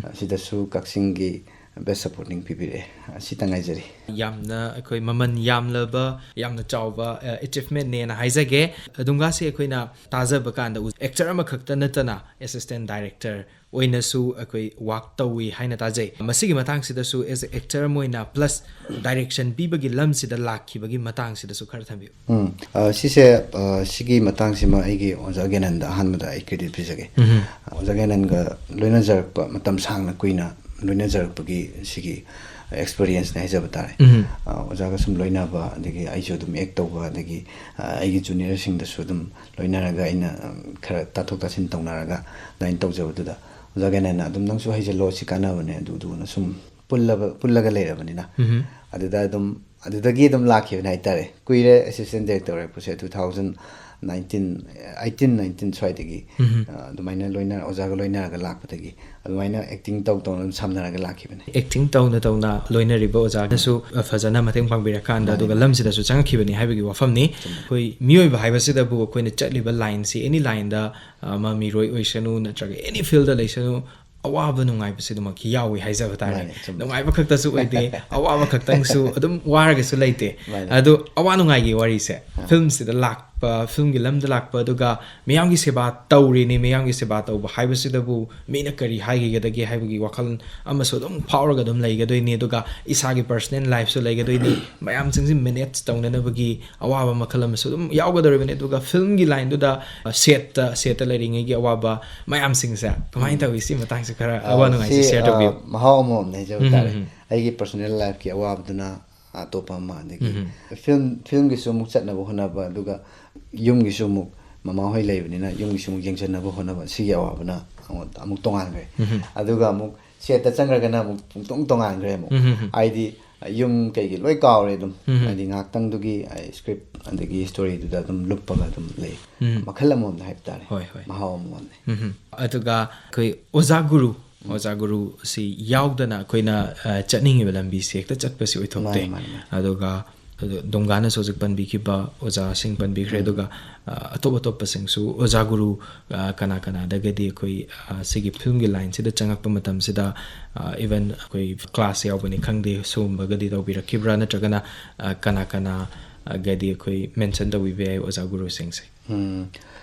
ꯑ, ꯁꯤꯗꯁꯨ ꯀꯛꯆꯤꯡꯒꯤ Best Supporting ꯄꯤꯕꯤꯔꯛꯑꯦ꯫ ꯑꯁꯤꯇ ꯉꯥꯏꯖꯔꯤ꯫ ꯌꯥꯝꯅ ꯑꯩꯈꯣꯏ ꯃꯃꯜ ꯌꯥꯝꯂꯕ, ꯌꯥꯝꯅ ꯆꯥꯎꯕ ꯑꯦꯆꯤꯞꯃꯦꯟꯅꯦꯅ ꯍꯥꯏꯖꯒꯦ꯫ ꯑꯗꯨꯝꯒꯥꯁꯦ ꯑꯩꯈꯣꯏꯅ ꯇꯥꯖꯕ ꯀꯥꯟꯗ ꯑꯦꯛꯇꯔ ꯑꯃꯈꯛꯇ ꯅꯠꯇꯅ ꯑꯦꯁꯤꯁꯇꯦꯟ ꯗꯥꯏꯔꯦꯛꯇꯔ ꯑꯣꯏꯅꯁꯨ ꯑꯩꯈꯣꯏ ꯋꯥꯛ ꯇꯧꯏ ꯍꯥꯏꯅ ꯇꯥꯖꯩ꯫ ꯃꯁꯤꯒꯤ ꯃꯇꯥꯡꯁꯤꯗꯁꯨ, ꯑꯦꯁ ꯑꯦ ꯑꯦꯛꯇꯔ ꯑꯃ ꯑꯣꯏꯅ, ꯄ꯭ꯂꯁ ꯗꯥꯏꯔꯦꯛꯁꯟ ꯄꯤꯕꯒꯤ ꯂꯝꯁꯤꯗ ꯂꯥꯛꯈꯤꯕꯒꯤ ꯃꯇꯥꯡꯁꯤꯗꯁꯨ ꯈꯔ ꯊꯝꯕꯤꯌꯨ꯫ ꯎꯝ, ꯑ, ꯁꯤꯁꯦ, ꯑ, ꯁꯤꯒꯤ ꯃꯇꯥꯡꯁꯤꯃ ꯑꯩꯒꯤ ꯑꯣꯖꯥ ꯒꯦꯅꯟꯗ ꯑꯍꯥꯟꯕꯗ ꯑꯩ ꯀ꯭ꯔꯦꯗꯤꯠ ꯄꯤꯖꯒꯦ꯫ ꯑꯣꯖꯥ ꯒꯦꯅꯟꯒ ꯂꯣꯏꯅꯖꯔꯛꯄ, ꯃꯇꯝ ꯁꯥꯡꯅ ꯀꯨꯏꯅ ꯂꯣꯏꯅꯖꯔꯛꯄꯒꯤ ꯁꯤꯒꯤ ꯑꯦꯛꯁꯄꯤꯔꯤꯌꯦꯟꯁꯅꯦ ꯍꯥꯏꯖꯕ ꯇꯥꯔꯦ꯫ ꯑ, ꯑꯣꯖꯥꯒ ꯁꯨꯝ ꯂꯣꯏꯅꯕ, ꯑꯗꯒꯤ ꯑꯩꯁꯨ ꯑꯗꯨꯝ ꯑꯦꯛ ꯇꯧꯕ, ꯑꯗꯒꯤ, ꯑ, ꯑꯩꯒꯤ ꯖꯨꯅꯤꯌꯔꯁꯤꯡꯗꯁꯨ ꯑꯗꯨꯝ ꯂꯣꯏꯅꯔꯒ ꯑꯩꯅ, ꯎꯝ, ꯈꯔ ꯇꯥꯊꯣꯛ ꯇꯥꯁꯤꯟ ꯇꯧꯅꯔꯒ ꯑꯗꯨꯃꯥꯏꯅ ꯇꯧꯖꯕꯗꯨꯗ, ꯑꯣꯖꯥ ꯒꯦꯅꯟꯅ ꯑꯗꯨꯝ "ꯅꯪꯁꯨ ꯍꯩꯖꯜꯂꯣ, ꯁꯤ ꯀꯥꯟꯅꯕꯅꯦ", ꯑꯗꯨꯗꯨꯅ ꯁꯨꯝ ꯄꯨꯜꯂꯕ-, ꯄꯨꯜꯂꯒ ꯂꯩꯔꯕꯅꯤꯅ꯫ ꯑꯗꯨꯗ ꯑꯗꯨꯝ, ꯑꯗꯨꯗꯒꯤ ꯑꯗꯨꯝ ꯂꯥꯛꯈꯤꯕꯅꯦ ꯍꯥꯏꯇꯥꯔꯦ꯫ ꯀꯨꯏꯔꯦ ꯑꯦꯁꯤꯁꯇꯦꯟ ꯗꯥꯏꯔꯦꯛꯇꯔ ꯑꯣꯏꯔꯛꯄꯁꯦ, two thousand nineteen, eighteen nineteen ꯁ꯭ꯋꯥꯏꯗꯒꯤ, ꯑ, ꯑꯗꯨꯃꯥꯏꯅ ꯂꯣꯏꯅ-, ꯑꯣꯖꯥꯒ ꯂꯣꯏꯅꯔꯒ ꯂꯥꯛꯄꯗꯒꯤ ꯑꯗꯨꯃꯥꯏꯅ ꯑꯦꯛꯇꯤꯡ ꯇꯧ ꯇꯧꯅ ꯑꯗꯨꯝ ꯁꯝꯅꯔꯒ ꯂꯥꯛꯈꯤꯕꯅꯦ꯫ ꯑꯦꯛꯇꯤꯡ ꯇꯧꯅ ꯇꯧꯅ ꯂꯣꯏꯅꯔꯤꯕ ꯑꯣꯖꯥꯅꯁꯨ, ꯑ, ꯐꯖꯅ ꯃꯇꯦꯡ ꯄꯥꯡꯕꯤꯔꯀꯥꯟꯗ, ꯑꯗꯨꯒ ꯂꯝꯁꯤꯗꯁꯨ ꯆꯪꯉꯛꯈꯤꯕꯅꯤ ꯍꯥꯏꯕꯒꯤ ꯋꯥꯐꯝꯅꯤ꯫ ꯑꯩꯈꯣꯏ ꯃꯤꯑꯣꯏꯕ ꯍꯥꯏꯕꯁꯤꯗꯕꯨ ꯑꯩꯈꯣꯏꯅ ꯆꯠꯂꯤꯕ ꯂꯥꯏꯟꯁꯤ, ꯑꯦꯅꯤ ꯂꯥꯏꯟꯗ, ꯑ, ꯃꯃꯤꯔꯣꯏ ꯑꯣꯏꯁꯅꯨ, ꯅꯠꯇ꯭ꯔꯒ ꯑꯦꯅꯤ ꯐꯤꯜꯗ ꯂꯩꯁꯅꯨ, ꯑꯋꯥꯕ ꯅꯨꯡꯉꯥꯏꯕꯁꯤꯗꯃꯛꯀꯤ ꯌꯥꯎꯏ ꯍꯥꯏꯖꯕ ꯇꯥꯔꯦ꯫ ꯃꯥꯅꯦ, ꯆꯨꯝꯃꯦ꯫ ꯅꯨꯡꯉꯥꯏꯕ ꯈꯛꯇꯁꯨ ꯑꯣꯏꯗꯦ, ꯑꯋꯥꯕ ꯈꯛꯇꯪꯁꯨ ꯑꯗꯨꯝ ꯋꯥꯔꯒꯁꯨ ꯂꯩꯇꯦ꯫ ꯃꯥꯅꯦ꯫ ꯑꯗꯣ ꯑꯋꯥ ꯅꯨꯡꯉꯥꯏꯒꯤ ꯋꯥꯔꯤꯁꯦ, ꯐꯤꯜꯝꯁꯤꯗ ꯂꯥꯛꯄ, ꯐꯤꯜꯝꯒꯤ ꯂꯝꯗ ꯂꯥꯛꯄ, ꯑꯗꯨꯒ ꯃꯤꯌꯥꯝꯒꯤ ꯁꯦꯕꯥ ꯇꯧꯔꯤꯅꯤ, ꯃꯤꯌꯥꯝꯒꯤ ꯁꯦꯕꯥ ꯇꯧꯕ ꯍꯥꯏꯕꯁꯤꯗꯕꯨ ꯃꯤꯅ ꯀꯔꯤ ꯍꯥꯏꯈꯤꯒꯗꯒꯦ ꯍꯥꯏꯕꯒꯤ ꯋꯥꯈꯜ ꯑꯃꯁꯨ ꯑꯗꯨꯝ ꯐꯥꯎꯔꯒ ꯑꯗꯨꯝ ꯂꯩꯒꯗꯣꯏꯅꯤ꯫ ꯑꯗꯨꯒ ꯏꯁꯥꯒꯤ ꯄꯔꯁꯅꯦꯜ ꯂꯥꯏꯐꯁꯨ ꯂꯩꯒꯗꯣꯏꯅꯤ꯫ ꯃꯌꯥꯝꯁꯤꯡꯁꯤ ꯃꯦꯅꯦꯖ ꯇꯧꯅꯅꯕꯒꯤ ꯑꯋꯥꯕ ꯃꯈꯜ ꯑꯃꯁꯨ ꯑꯗꯨꯝ ꯌꯥꯎꯒꯗꯧꯔꯤꯕꯅꯤ꯫ ꯑꯗꯨꯒ ꯐꯤꯜꯝꯒꯤ ꯂꯥꯏꯟꯗꯨꯗ, ꯑ, ꯁꯦꯠꯇ, ꯁꯦꯠꯇ ꯂꯩꯔꯤꯉꯩꯒꯤ ꯑꯋꯥꯕ ꯃꯌꯥꯝꯁꯤꯡꯁꯦ ꯀꯃꯥꯏꯅ ꯇꯧꯏ? ꯁꯤ ꯃꯇꯥꯡꯁꯦ ꯈꯔ ꯑ, ꯑꯋꯥ ꯅꯨꯡꯉꯥꯏꯁꯦ ꯁꯤ, ꯁꯤꯌꯔ ꯇꯧꯕꯤꯌꯨ꯫ ꯑ, ꯃꯍꯥꯎ ꯑꯃꯃꯝꯅꯦ ꯍꯥꯏꯖꯕ ꯇꯥꯔꯦ꯫ ꯑꯩꯒꯤ ꯄꯔꯁꯅꯦꯜ ꯂꯥꯏꯐꯀꯤ ꯑꯋꯥꯕꯗꯨꯅ ꯑꯇꯣꯞꯄ ꯑꯃ, ꯑꯗꯒꯤ ꯐꯤꯜꯝ, ꯐꯤꯜꯝꯒꯤꯁꯨ ꯑꯃꯨꯛ ꯆꯠꯅꯕ ꯍꯣꯠꯅꯕ, ꯑꯗꯨꯒ ꯌꯨꯝꯒꯤꯁꯨ ꯑꯃꯨꯛ, ꯃꯃꯥꯍꯣꯏ ꯂꯩꯕꯅꯤꯅ ꯌꯨꯝꯒꯤꯁꯨ ꯑꯃꯨꯛ ꯌꯦꯡꯁꯤꯟꯅꯕ ꯍꯣꯠꯅꯕ, ꯁꯤꯒꯤ ꯑꯋꯥꯕꯅ ꯑꯃꯨꯛ, ꯑꯃꯨꯛ ꯇꯣꯉꯥꯟꯈ꯭ꯔꯦ꯫ ꯑꯗꯨꯒ ꯑꯃꯨꯛ ꯁꯦꯠꯇ ꯆꯪꯈ꯭ꯔꯒꯅ ꯑꯃꯨꯛ ꯄꯨꯡꯇꯣꯡ ꯇꯣꯉꯥꯟꯈ꯭ꯔꯦ ꯑꯃꯨꯛ꯫ ꯍꯥꯏꯗꯤ ꯌꯨꯝ ꯀꯩꯒꯤ ꯂꯣꯏ ꯀꯥꯎꯔꯦ ꯑꯗꯨꯝ꯫ ꯍꯥꯏꯗꯤ ꯉꯥꯏꯍꯥꯛꯇꯪꯗꯨꯒꯤ ꯑꯩ ꯁ꯭ꯀ꯭ꯔꯤꯞ ꯑꯗꯒꯤ ꯁ꯭ꯇꯣꯔꯤꯗꯨꯗ ꯑꯗꯨꯝ ꯂꯨꯞꯄꯒ ꯑꯗꯨꯝ ꯂꯩ꯫ ꯃꯈꯜ ꯑꯃꯃꯝꯗ ꯍꯥꯏꯕ ꯇꯥꯔꯦ꯫ ꯍꯣꯏ, ꯍꯣꯏ꯫ ꯃꯍꯥꯎ ꯑꯃꯃꯝꯅꯦ꯫ ꯑꯗꯨꯒ ꯑꯩꯈꯣꯏ ꯑꯣꯖꯥ ꯒꯨꯔꯨ, ꯑꯣꯖꯥ ꯒꯨꯔꯨꯁꯤ ꯌꯥꯎꯗꯅ ꯑꯩꯈꯣꯏꯅ, ꯑ, ꯆꯠꯅꯤꯡꯉꯤꯕ ꯂꯝꯕꯤꯁꯤ ꯍꯦꯛꯇ ꯆꯠꯄꯁꯤ ꯑꯣꯏꯊꯣꯛꯇꯦ꯫ ꯃꯥꯅꯤ, ꯃꯥꯅꯤ, ꯃꯥꯅꯤ꯫ ꯑꯗꯨꯒ ꯑꯗꯣ ꯗꯨꯡꯒꯥꯅꯁꯨ ꯍꯧꯖꯤꯛ ꯄꯟꯕꯤꯈꯤꯕ ꯑꯣꯖꯥꯁꯤꯡ ꯄꯟꯕꯤꯈ꯭ꯔꯦ, ꯑꯗꯨꯒ ꯑ, ꯑꯇꯣꯞ ꯑꯇꯣꯞꯄꯁꯤꯡꯁꯨ ꯑꯣꯖꯥ ꯒꯨꯔꯨ ꯑ, ꯀꯅꯥ ꯀꯅꯥꯗꯒꯗꯤ ꯑꯩꯈꯣꯏ ꯑ, ꯁꯤꯒꯤ ꯐꯤꯂꯝꯒꯤ ꯂꯥꯏꯟꯁꯤꯗ ꯆꯪꯉꯛꯄ ꯃꯇꯝꯁꯤꯗ, ꯏꯚꯟ ꯑꯩꯈꯣꯏ ꯀ꯭ꯂꯥꯁ ꯌꯥꯎꯕꯅꯤ ꯈꯪꯗꯦ, ꯁꯤꯒꯨꯝꯕꯒꯗꯤ ꯇꯧꯕꯤꯔꯛꯈꯤꯕ꯭ꯔꯥ? ꯅꯠꯇ꯭ꯔꯒꯅ ꯑ, ꯀꯅꯥ ꯀꯅꯥꯒꯗꯤ ꯑꯩꯈꯣꯏ ꯃꯦꯟꯁꯟ ꯇꯧꯕꯤꯕ ꯌꯥꯏ ꯑꯣꯖꯥ ꯒꯨꯔꯨꯁꯤꯡꯁꯦ? ꯎꯝ꯫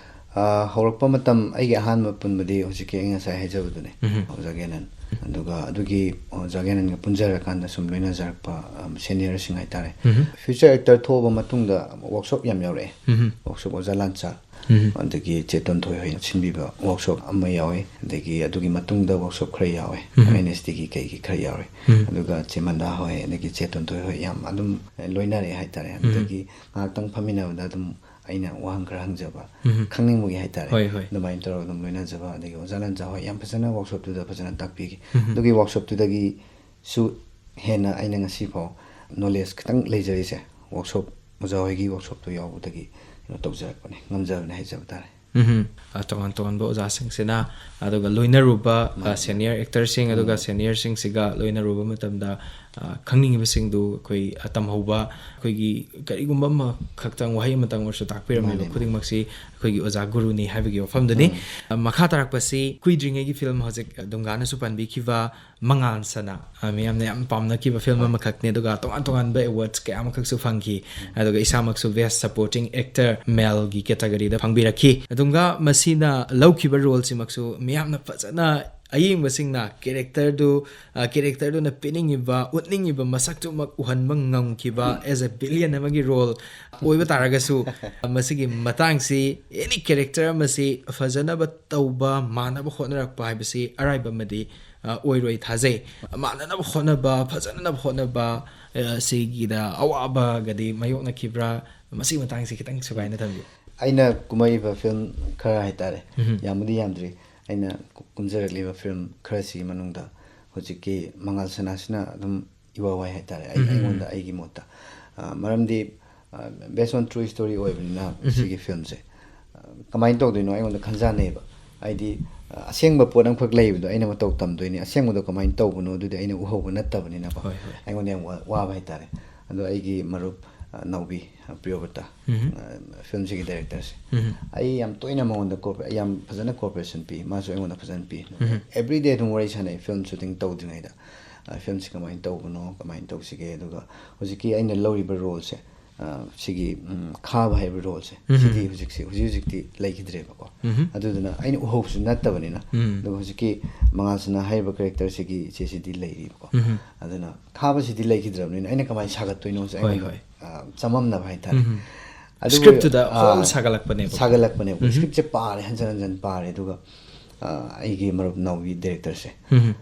ꯑ, ꯍꯧꯔꯛꯄ ꯃꯇꯝ ꯑꯩꯒꯤ ꯑꯍꯥꯟꯕ ꯄꯨꯟꯕꯗꯤ ꯍꯧꯖꯤꯛꯀꯤ ꯑꯩ ꯉꯁꯥꯏ ꯍꯥꯏꯖꯕꯗꯨꯅꯦ, ꯎꯝ꯫ ꯑꯣꯖꯥ ꯒꯦꯅꯟ꯫ ꯑꯗꯨꯒ ꯑꯗꯨꯒꯤ ꯑꯣꯖꯥ ꯒꯦꯅꯟꯒ ꯄꯨꯟꯖꯔꯀꯥꯟꯗ ꯁꯨꯝ ꯂꯣꯏꯅꯖꯔꯛꯄ, ꯑꯝ, ꯁꯦꯅꯤꯌꯔꯁꯤꯡ ꯍꯥꯏꯇꯥꯔꯦ꯫ ꯎꯝ꯫ ꯐ꯭ꯌꯨꯆꯔ ꯑꯦꯛꯇꯔ ꯊꯣꯛꯑꯕ ꯃꯇꯨꯡꯗ ꯋꯥꯔꯛꯁꯣꯞ ꯌꯥꯝ ꯌꯥꯎꯔꯛꯑꯦ꯫ ꯎꯝ꯫ ꯋꯥꯔꯛꯁꯣꯞ ꯑꯣꯖꯥ ꯂꯥꯟꯆꯥ꯫ ꯎꯝ꯫ ꯑꯗꯒꯤ ꯆꯦꯇꯟ ꯊꯣꯏ ꯍꯣꯏꯅ ꯁꯤꯟꯕꯤꯕ ꯋꯥꯔꯛꯁꯣꯞ ꯑꯃ ꯌꯥꯎꯋꯦ꯫ ꯑꯗꯒꯤ ꯑꯗꯨꯒꯤ ꯃꯇꯨꯡꯗ ꯋꯥꯔꯛꯁꯣꯞ ꯈꯔ ꯌꯥꯎꯋꯦ꯫ ꯎꯝ꯫ ꯑꯦꯟ ꯑꯦꯁ ꯇꯤꯒꯤ ꯀꯩꯒꯤ ꯈꯔ ꯌꯥꯎꯔꯦ꯫ ꯎꯝ꯫ ꯑꯗꯨꯒ ꯆꯦꯃꯟꯗꯥ ꯍꯣꯏ, ꯑꯗꯒꯤ ꯆꯦꯇꯟ ꯊꯣꯏ ꯍꯣꯏ ꯌꯥꯝ ꯑꯗꯨꯝ ꯂꯣꯏꯅꯔꯦ ꯍꯥꯏꯇꯥꯔꯦ꯫ ꯎꯝ꯫ ꯑꯗꯒꯤ ꯉꯥꯏꯍꯥꯛꯇꯪ ꯐꯝꯃꯤꯟꯅꯕꯗ ꯑꯗꯨꯝ ꯑꯩꯅ ꯋꯥꯍꯪ ꯈꯔ ꯍꯪꯖꯕ, ꯎꯝ꯫ ꯈꯪꯅꯤꯡꯕꯒꯤ ꯍꯥꯏꯇꯥꯔꯦ꯫ ꯍꯣꯏ, ꯍꯣꯏ꯫ ꯑꯗꯨꯃꯥꯏꯅ ꯇꯧꯔꯒ ꯑꯗꯨꯝ ꯂꯣꯏꯅꯖꯕ, ꯑꯗꯒꯤ ꯑꯣꯖꯥ ꯂꯥꯟꯆꯥ ꯍꯣꯏ ꯌꯥꯝ ꯐꯖꯅ ꯋꯥꯔꯛꯁꯣꯞꯇꯨꯗ ꯐꯖꯅ ꯇꯥꯛꯄꯤꯈꯤ꯫ ꯎꯝ꯫ ꯑꯗꯨꯒꯤ ꯋꯥꯔꯛꯁꯣꯞꯇꯨꯗꯒꯤꯁꯨ ꯍꯦꯟꯅ ꯑꯩꯅ ꯉꯁꯤꯐꯥꯎ ꯅꯣꯂꯦꯖ ꯈꯤꯇꯪ ꯂꯩꯖꯔꯤꯁꯦ ꯋꯥꯔꯛꯁꯣꯞ, ꯑꯣꯖꯥ ꯍꯣꯏꯒꯤ ꯋꯥꯔꯛꯁꯣꯞꯇꯨ ꯌꯥꯎꯕꯗꯒꯤ ꯀꯩꯅꯣ ꯇꯧꯖꯔꯛꯄꯅꯦ, ꯉꯝꯖꯕꯅꯦ ꯍꯥꯏꯖꯕ ꯇꯥꯔꯦ꯫ ꯎꯝ꯫ ꯑ, ꯇꯣꯉꯥꯟ ꯇꯣꯉꯥꯟꯕ ꯑꯣꯖꯥꯁꯤꯡꯁꯤꯅ, ꯑꯗꯨꯒ ꯂꯣꯏꯅꯔꯨꯕ, ꯑ, ꯃꯥꯅꯦ꯫ ꯁꯦꯅꯤꯌꯔ ꯑꯦꯛꯇꯔꯁꯤꯡ ꯑꯗꯨꯒ ꯎꯝ꯫ ꯁꯦꯅꯤꯌꯔꯁꯤꯡꯁꯤꯒ ꯂꯣꯏꯅꯔꯨꯕ ꯃꯇꯝꯗ, ꯑ, ꯈꯪꯅꯤꯡꯉꯤꯕꯁꯤꯡꯗꯨ ꯑꯩꯈꯣꯏ, ꯑ, ꯇꯝꯍꯧꯕ, ꯑꯩꯈꯣꯏꯒꯤ ꯀꯔꯤꯒꯨꯝꯕ ꯑꯃꯈꯛꯇꯪ, ꯋꯥꯍꯩ ꯑꯃꯇꯪ ꯑꯣꯏꯔꯁꯨ ꯇꯥꯛꯄꯤꯔꯝꯃꯤꯕ ꯃꯥꯅꯦ, ꯃꯥꯅꯦ꯫ ꯈꯨꯗꯤꯡꯃꯛꯁꯤ ꯑꯩꯈꯣꯏꯒꯤ ꯑꯣꯖꯥ ꯒꯨꯔꯨꯅꯤ ꯍꯥꯏꯕꯒꯤ ꯋꯥꯐꯝꯗꯨꯅꯤ꯫ ꯎꯝ꯫ ꯑ, ꯃꯈꯥ ꯇꯥꯔꯛꯄꯁꯤ ꯀꯨꯏꯗ꯭ꯔꯤꯉꯩꯒꯤ ꯐꯤꯂꯝ ꯍꯧꯖꯤꯛ ꯗꯨꯡꯒꯥꯅꯁꯨ ꯄꯟꯕꯤꯈꯤꯕ ꯃꯉꯥꯜ ꯁꯅꯥ, ꯑ, ꯃꯤꯌꯥꯝꯅ ꯌꯥꯝ ꯄꯥꯝꯅꯈꯤꯕ ꯐꯤꯂꯝ ꯍꯣꯏ꯫ ꯑꯃꯈꯛꯅꯤ, ꯑꯗꯨꯒ ꯇꯣꯉꯥꯟ ꯇꯣꯉꯥꯟꯕ ꯑꯦꯋꯥꯔꯗꯁ ꯀꯌꯥ ꯑꯃꯈꯛꯁꯨ ꯐꯪꯈꯤ꯫ ꯎꯝ꯫ ꯑꯗꯨꯒ ꯏꯁꯥꯃꯛꯁꯨ ꯕꯦꯁ ꯁꯄꯣꯔꯇꯤꯡ ꯑꯦꯛꯇꯔ ꯃꯦꯜꯒꯤ ꯀꯦꯇꯥꯒꯣꯔꯤꯗ ꯐꯪꯕꯤꯔꯛꯈꯤ꯫ ꯑꯗꯨꯒ ꯃꯁꯤꯅ ꯂꯧꯈꯤꯕ ꯔꯣꯜꯁꯤꯃꯛꯁꯨ ꯃꯤꯌꯥꯝꯅ ꯐꯖꯅ, ꯑꯌꯦꯡꯕꯁꯤꯡꯅ ꯀꯦꯔꯦꯛꯇꯔꯗꯨ, ꯑ, ꯀꯦꯔꯦꯛꯇꯔꯗꯨꯅ ꯄꯤꯅꯤꯡꯉꯤꯕ, ꯎꯠꯅꯤꯡꯉꯤꯕ ꯃꯁꯛꯇꯨꯃꯛ ꯎꯍꯟꯕ ꯉꯝꯈꯤꯕ, as a villain ꯑꯃꯒꯤ ꯔꯣꯜ ꯑꯣꯏꯕ ꯇꯥꯔꯒꯁꯨ, ꯃꯁꯤꯒꯤ ꯃꯇꯥꯡꯁꯤ ꯑꯦꯅꯤ ꯀꯦꯔꯦꯛꯇꯔ ꯑꯃꯁꯤ ꯐꯖꯅꯕ ꯇꯧꯕ, ꯃꯥꯟꯅꯕ ꯍꯣꯠꯅꯔꯛꯄ ꯍꯥꯏꯕꯁꯤ ꯑꯔꯥꯏꯕ ꯑꯃꯗꯤ, ꯑ, ꯑꯣꯏꯔꯣꯏ ꯊꯥꯖꯩ꯫ ꯃꯥꯟꯅꯅꯕ ꯍꯣꯠꯅꯕ, ꯐꯖꯅꯕ ꯍꯣꯠꯅꯕ, ꯑ, ꯁꯤꯒꯤꯗ ꯑꯋꯥꯕꯒꯗꯤ ꯃꯥꯌꯣꯛꯅꯈꯤꯕ꯭ꯔꯥ? ꯃꯁꯤꯒꯤ ꯃꯇꯥꯡꯁꯤ ꯈꯤꯇꯪ ꯁꯨꯒꯥꯏꯅ ꯊꯝꯕꯤꯌꯨ꯫ ꯑꯩꯅ ꯀꯨꯝꯃꯛꯏꯕ ꯐꯤꯂꯝ ꯈꯔ ꯍꯥꯏꯇꯥꯔꯦ, ꯎꯝ꯫ ꯌꯥꯝꯕꯨꯗꯤ ꯌꯥꯝꯗ꯭ꯔꯤ꯫ ꯑꯩꯅ ꯀꯨ-, ꯀꯨꯝꯖꯔꯛꯂꯤꯕ ꯐꯤꯂꯝ ꯈꯔꯁꯤꯒꯤ ꯃꯅꯨꯡꯗ ꯍꯧꯖꯤꯛꯀꯤ ꯃꯉꯥꯜ ꯁꯅꯥꯁꯤꯅ ꯑꯗꯨꯝ ꯏꯋꯥ ꯋꯥꯏ ꯍꯥꯏꯇꯥꯔꯦ, ꯑꯩ, ꯎꯝ꯫ ꯑꯩꯉꯣꯟꯗ, ꯑꯩꯒꯤ ꯃꯣꯠꯇ꯫ ꯑ, ꯃꯔꯝꯗꯤ, ꯑ, based on true story ꯑꯣꯏꯕꯅꯤꯅ ꯎꯝ꯫ ꯁꯤꯒꯤ ꯐꯤꯂꯝꯁꯦ, ꯑ, ꯀꯃꯥꯏꯅ ꯇꯧꯗꯣꯏꯅꯣ ꯑꯩꯉꯣꯟꯗ ꯈꯟꯖꯥꯟꯅꯩꯌꯦꯕ꯫ ꯍꯥꯏꯗꯤ, ꯑ, ꯑꯁꯦꯡꯕ ꯄꯣꯠ ꯑꯃꯈꯛ ꯂꯩꯕꯗꯣ ꯑꯩꯅ ꯃꯇꯧ ꯇꯝꯗꯣꯏꯅꯤ, ꯑꯁꯦꯡꯕꯗꯣ ꯀꯃꯥꯏꯅ ꯇꯧꯕꯅꯣ ꯑꯗꯨꯗꯤ ꯑꯩꯅ ꯎꯍꯧꯕ ꯅꯠꯇꯕꯅꯤꯅꯀꯣ꯫ ꯍꯣꯏ, ꯍꯣꯏ꯫ ꯑꯩꯉꯣꯟꯗ ꯌꯥꯝ ꯋꯥ-, ꯋꯥꯕ ꯍꯥꯏꯇꯥꯔꯦ꯫ ꯑꯗꯣ ꯑꯩꯒꯤ ꯃꯔꯨꯞ ꯑ, ꯅꯥꯎꯕꯤ, ꯑ, ꯄ꯭ꯔꯤꯌꯣꯕ꯭ꯔꯇ, ꯎꯝ꯫ ꯑ, ꯐꯤꯂꯝꯁꯤꯒꯤ ꯗꯥꯏꯔꯦꯛꯇꯔꯁꯦ꯫ ꯎꯝ꯫ ꯑꯩ ꯌꯥꯝ ꯇꯣꯏꯅ ꯃꯉꯣꯟꯗ ꯀꯣꯔꯄ-, ꯌꯥꯝ ꯐꯖꯅ ꯀꯣꯑꯣꯄꯔꯦꯁꯟ ꯄꯤ, ꯃꯥꯁꯨ ꯑꯩꯉꯣꯟꯗ ꯐꯖꯅ ꯄꯤ꯫ ꯎꯝ꯫ ꯑꯦꯕ꯭ꯔꯤꯗꯦ ꯑꯗꯨꯝ ꯋꯥꯔꯤ ꯁꯥꯟꯅꯩ, ꯐꯤꯂꯝ ꯁꯨꯇꯤꯡ ꯇꯧꯗ꯭ꯔꯤꯉꯩꯗ꯫ ꯑ, ꯐꯤꯂꯝꯁꯤ ꯀꯃꯥꯏꯅ ꯇꯧꯕꯅꯣ, ꯀꯃꯥꯏꯅ ꯇꯧꯁꯤꯒꯦ, ꯑꯗꯨꯒ ꯍꯧꯖꯤꯛꯀꯤ ꯑꯩꯅ ꯂꯧꯔꯤꯕ ꯔꯣꯜꯁꯦ, ꯑ, ꯁꯤꯒꯤ, ꯎꯝ, ꯈꯥꯕ ꯍꯥꯏꯕ ꯔꯣꯜꯁꯦ, ꯎꯝ꯫ ꯁꯤꯗꯤ ꯍꯧꯖꯤꯛꯁꯤ, ꯍꯧꯖꯤꯛ ꯍꯧꯖꯤꯛꯇꯤ ꯂꯩꯈꯤꯗ꯭ꯔꯦꯕꯀꯣ꯫ ꯎꯝ꯫ ꯑꯗꯨꯗꯨꯅ ꯑꯩꯅ ꯎꯍꯧꯕꯁꯨ ꯅꯠꯇꯕꯅꯤꯅ, ꯎꯝ꯫ ꯑꯗꯨꯒ ꯍꯧꯖꯤꯛꯀꯤ ꯃꯉꯥꯜꯁꯅꯥ ꯍꯥꯏꯔꯤꯕ ꯀꯦꯔꯦꯛꯇꯔꯁꯤꯒꯤ ꯏꯆꯦꯁꯤꯗꯤ ꯂꯩꯔꯤꯕꯀꯣ꯫ ꯎꯝ꯫ ꯑꯗꯨꯅ ꯈꯥꯕꯁꯤꯗꯤ ꯂꯩꯈꯤꯗ꯭ꯔꯕꯅꯤꯅ ꯑꯩꯅ ꯀꯃꯥꯏꯅ ꯁꯥꯒꯠꯇꯣꯏꯅꯣꯁꯦ ꯍꯣꯏ, ꯑꯩꯉꯣꯟꯗ, ꯍꯣꯏ꯫ ꯑ, ꯆꯃꯝꯅꯕ ꯍꯥꯏꯇꯥꯔꯦ꯫ ꯎꯝ꯫ ꯑꯗꯨꯕꯨ, ꯁ꯭ꯀ꯭ꯔꯤꯞꯇꯨꯗ ꯑ, ꯍꯣꯜ ꯁꯥꯒꯠꯂꯛꯄꯅꯦꯕ꯫ ꯁꯥꯒꯠꯂꯛꯄꯅꯦꯕ꯫ ꯎꯝ꯫ ꯁ꯭ꯀ꯭ꯔꯤꯞꯁꯦ ꯄꯥꯔꯦ, ꯍꯟꯖꯟ ꯍꯟꯖꯟ ꯄꯥꯔꯦ, ꯑꯗꯨꯒ, ꯑ, ꯑꯩꯒꯤ ꯃꯔꯨꯞ ꯅꯥꯎꯕꯤ ꯗꯥꯏꯔꯦꯛꯇꯔꯁꯦ, ꯎꯝ꯫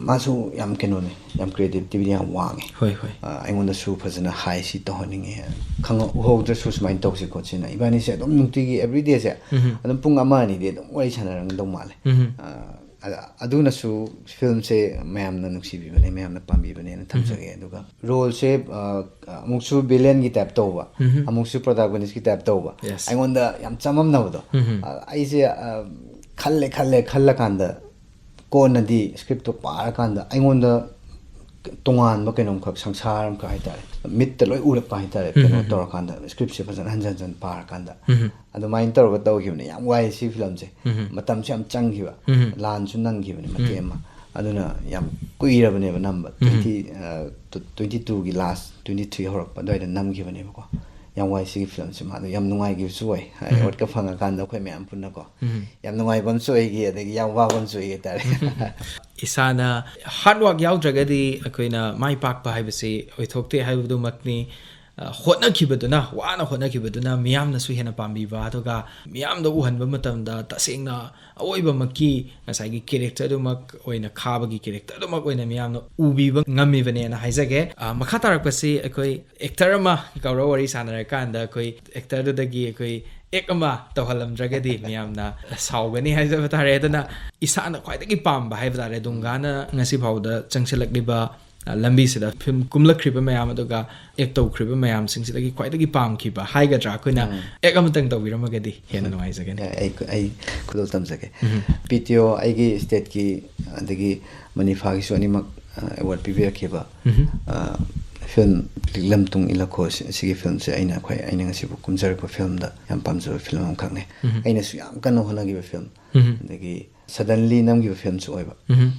ꯃꯥꯁꯨ ꯌꯥꯝ ꯀꯩꯅꯣꯅꯦ, ꯌꯥꯝ ꯀ꯭ꯔꯤꯌꯦꯇꯤꯕꯤꯇꯤꯗꯤ ꯌꯥꯝ ꯋꯥꯡꯉꯦ꯫ ꯍꯣꯏ, ꯍꯣꯏ꯫ ꯑ, ꯑꯩꯉꯣꯟꯗꯁꯨ ꯐꯖꯅ ꯍꯥꯏ, "ꯁꯤ ꯇꯧꯍꯟꯅꯤꯡꯉꯦ, ꯈꯪꯉ-, ꯎꯍꯧꯗ꯭ꯔꯁꯨ ꯁꯨꯃꯥꯏꯅ ꯇꯧꯁꯤ ꯈꯣꯠꯁꯤꯅ", ꯏꯕꯥꯅꯤꯁꯦ ꯑꯗꯨꯝ ꯅꯨꯡꯇꯤꯒꯤ ꯑꯦꯕ꯭ꯔꯤꯗꯦꯁꯦ ꯎꯝ꯫ ꯑꯗꯨꯝ ꯄꯨꯡ ꯑꯃ ꯑꯅꯤꯗꯤ ꯑꯗꯨꯝ ꯋꯥꯔꯤ ꯁꯥꯟꯅꯔꯝꯒꯗꯧ ꯃꯥꯜꯂꯦ꯫ ꯎꯝ꯫ ꯑ, ꯑ-, ꯑꯗꯨꯅꯁꯨ ꯐꯤꯂꯝꯁꯦ ꯃꯌꯥꯝꯅ ꯅꯨꯡꯁꯤꯕꯤꯕꯅꯦ, ꯃꯌꯥꯝꯅ ꯄꯥꯝꯕꯤꯕꯅꯦꯅ ꯊꯝꯖꯒꯦ꯫ ꯎꯝ꯫ ꯑꯗꯨꯒ ꯔꯣꯜꯁꯦ, ꯑ, ꯑꯃꯨꯛꯁꯨ ꯚꯤꯂꯦꯟꯒꯤ ꯇꯥꯏꯞ ꯇꯧꯕ, ꯎꯝ꯫ ꯑꯃꯨꯛꯁꯨ ꯄ꯭ꯔꯣꯇꯥꯒꯣꯅꯤꯁꯀꯤ ꯇꯥꯏꯞ ꯇꯧꯕ꯫ Yes꯫ ꯑꯩꯉꯣꯟꯗ ꯌꯥꯝ ꯆꯃꯝꯅꯕꯗꯣ꯫ ꯎꯝ꯫ ꯑ, ꯑꯩꯁꯦ, ꯑ, ꯈꯜꯂꯦ, ꯈꯜꯂꯦ, ꯈꯜꯂꯀꯥꯟꯗ ꯀꯣꯟꯅꯗꯤ ꯁ꯭ꯀ꯭ꯔꯤꯞꯇꯣ ꯄꯥꯔꯀꯥꯟꯗ ꯑꯩꯉꯣꯟꯗ ꯇꯣꯉꯥꯟꯕ ꯀꯩꯅꯣꯝꯈꯛ, ꯁꯪꯁꯥꯔ ꯑꯃꯈꯛ ꯍꯥꯏꯇꯥꯔꯦ, ꯃꯤꯠꯇ ꯂꯣꯏ ꯎꯔꯛꯄ ꯍꯥꯏꯇꯥꯔꯦ, ꯎꯝ, ꯀꯩꯅꯣ ꯎꯝ, ꯎꯝ꯫ ꯇꯧꯔꯀꯥꯟꯗ, ꯁ꯭ꯀ꯭ꯔꯤꯞꯁꯦ ꯐꯖꯅ ꯍꯟꯖꯟ ꯍꯟꯖꯟ ꯄꯥꯔꯀꯥꯟꯗ꯫ ꯎꯝ꯫ ꯑꯗꯨꯃꯥꯏꯅ ꯇꯧꯔꯒ ꯇꯧꯈꯤꯕꯅꯦ꯫ ꯌꯥꯝ ꯋꯥꯏ ꯁꯤ ꯐꯤꯂꯝꯁꯦ꯫ ꯎꯝ꯫ ꯃꯇꯝꯁꯨ ꯌꯥꯝ ꯆꯪꯈꯤꯕ, ꯎꯝ꯫ ꯂꯥꯟꯁꯨ ꯅꯪꯈꯤꯕꯅꯦ ꯃꯇꯦꯛ ꯎꯝ꯫ ꯑꯃ꯫ ꯑꯗꯨꯅ ꯌꯥꯝ ꯀꯨꯏꯔꯕꯅꯦꯕ ꯅꯝꯕ꯫ ꯎꯝ꯫ Twenty, ꯑ, two-, twenty twoꯒꯤ last, twenty three ꯍꯧꯔꯛꯄ ꯑꯗꯨꯋꯥꯏꯗ ꯅꯝꯈꯤꯕꯅꯦꯕꯀꯣ꯫ ꯌꯥꯝ ꯋꯥꯏ ꯁꯤꯒꯤ ꯐꯤꯂꯝꯁꯦ꯫ ꯃꯥꯗꯣ ꯌꯥꯝ ꯅꯨꯡꯉꯥꯏꯈꯤꯕꯁꯨ ꯑꯣꯏ꯫ ꯎꯝ꯫ ꯑꯦꯋꯥꯔꯗꯀ ꯐꯪꯉꯀꯥꯟꯗ ꯑꯩꯈꯣꯏ ꯃꯌꯥꯝ ꯄꯨꯟꯅꯀꯣ꯫ ꯎꯝ꯫ ꯌꯥꯝ ꯅꯨꯡꯉꯥꯏꯕ ꯑꯃꯁꯨ ꯑꯣꯏꯈꯤ, ꯑꯗꯒꯤ ꯌꯥꯝ ꯋꯥꯕ ꯑꯃꯁꯨ ꯑꯣꯏꯈꯤ ꯍꯥꯏꯇꯥꯔꯦ꯫ ꯏꯁꯥꯅ ꯍꯥꯔꯗ ꯋꯥꯔꯛ ꯌꯥꯎꯗ꯭ꯔꯒꯗꯤ ꯑꯩꯈꯣꯏꯅ ꯃꯥꯏ ꯄꯥꯛꯄ ꯍꯥꯏꯕꯁꯤ ꯑꯣꯏꯊꯣꯛꯇꯦ ꯍꯥꯏꯕꯗꯨꯃꯛꯅꯤ꯫ ꯑ, ꯍꯣꯠꯅꯈꯤꯕꯗꯨꯅ, ꯋꯥꯅ ꯍꯣꯠꯅꯈꯤꯕꯗꯨꯅ ꯃꯤꯌꯥꯝꯅꯁꯨ ꯍꯦꯟꯅ ꯄꯥꯝꯕꯤꯕ, ꯑꯗꯨꯒ ꯃꯤꯌꯥꯝꯗ ꯎꯍꯟꯕ ꯃꯇꯝꯗ ꯇꯁꯦꯡꯅ ꯑꯑꯣꯏꯕꯃꯛꯀꯤ ꯉꯁꯥꯏꯒꯤ ꯀꯦꯔꯦꯛꯇꯔꯗꯨꯃꯛ ꯑꯣꯏꯅ, ꯈꯥꯕꯒꯤ ꯀꯦꯔꯦꯛꯇꯔꯗꯨꯃꯛ ꯑꯣꯏꯅ ꯃꯤꯌꯥꯝꯅ ꯎꯕꯤꯕ ꯉꯝꯃꯤꯕꯅꯦꯅ ꯍꯥꯏꯖꯒꯦ꯫ ꯑ, ꯃꯈꯥ ꯇꯥꯔꯛꯄꯁꯤ ꯑꯩꯈꯣꯏ ꯑꯦꯛꯇꯔ ꯑꯃ ꯀꯧꯔ ꯋꯥꯔꯤ ꯁꯥꯟꯅꯔꯀꯥꯟꯗ ꯑꯩꯈꯣꯏ ꯑꯦꯛꯇꯔꯗꯨꯗꯒꯤ ꯑꯩꯈꯣꯏ ꯑꯦꯛ ꯑꯃ ꯇꯧꯍꯜꯂꯝꯗ꯭ꯔꯒꯗꯤ ꯃꯤꯌꯥꯝꯅ ꯁꯥꯎꯒꯅꯤ ꯍꯥꯏꯖꯕ ꯇꯥꯔꯦ꯫ ꯑꯗꯨꯅ ꯏꯁꯥꯅ ꯈ꯭ꯋꯥꯏꯗꯒꯤ ꯄꯥꯝꯕ ꯍꯥꯏꯕ ꯇꯥꯔꯦ, ꯗꯨꯡꯒꯥꯅ ꯉꯁꯤ ꯐꯥꯎꯗ ꯆꯪꯁꯤꯜꯂꯛꯂꯤꯕ, ꯑ, ꯂꯝꯕꯤꯁꯤꯗ ꯐꯤꯂꯝ ꯀꯨꯝꯂꯛꯈ꯭ꯔꯤꯕ ꯃꯌꯥꯝ ꯑꯗꯨꯒ ꯑꯦꯛ ꯇꯧꯈ꯭ꯔꯤꯕ ꯃꯌꯥꯝꯁꯤꯡꯁꯤꯗꯒꯤ ꯈ꯭ꯋꯥꯏꯗꯒꯤ ꯄꯥꯝꯈꯤꯕ ꯍꯥꯏꯒꯗ꯭ꯔꯥ, ꯑꯩꯈꯣꯏꯅ ꯎꯝ꯫ ꯑꯦꯛ ꯑꯃꯇꯪ ꯇꯧꯕꯤꯔꯝꯃꯒꯗꯤ ꯍꯦꯟꯅ ꯅꯨꯡꯉꯥꯏꯖꯒꯅꯤ꯫ ꯑꯩ, ꯑꯩ ꯈꯨꯗꯣꯜ ꯇꯝꯖꯒꯦ꯫ ꯎꯝ꯫ ꯄꯤ ꯇꯤ ꯑꯣ ꯑꯩꯒꯤ ꯁ꯭ꯇꯦꯠꯀꯤ ꯑꯗꯒꯤ ꯃꯅꯤꯐꯥꯒꯤꯁꯨ ꯑꯅꯤꯃꯛ, ꯑ, ꯑꯦꯋꯥꯔꯗ ꯄꯤꯕꯤꯔꯛꯈꯤꯕ, ꯎꯝ꯫ ꯑ, ꯐꯤꯂꯝ ꯂꯤꯛꯂꯝ ꯇꯨꯡ ꯏꯜꯂꯛꯈꯣ ꯁꯤ-, ꯁꯤꯒꯤ ꯐꯤꯂꯝꯁꯦ ꯑꯩꯅ ꯑꯩꯈꯣꯏ, ꯑꯩꯅ ꯉꯁꯤꯕꯨ ꯀꯨꯝꯖꯔꯛꯄ ꯐꯤꯂꯝꯗ ꯌꯥꯝ ꯄꯥꯝꯖꯕ ꯐꯤꯂꯝ ꯑꯃꯈꯛꯅꯤ꯫ ꯎꯝ꯫ ꯑꯩꯅꯁꯨ ꯌꯥꯝ ꯀꯟꯅ ꯍꯣꯠꯅꯈꯤꯕ ꯐꯤꯂꯝ꯫ ꯎꯝ꯫ ꯑꯗꯒꯤ suddenly ꯅꯝꯈꯤꯕ ꯐꯤꯂꯝꯁꯨ ꯑꯣꯏꯕ꯫ ꯎꯝ꯫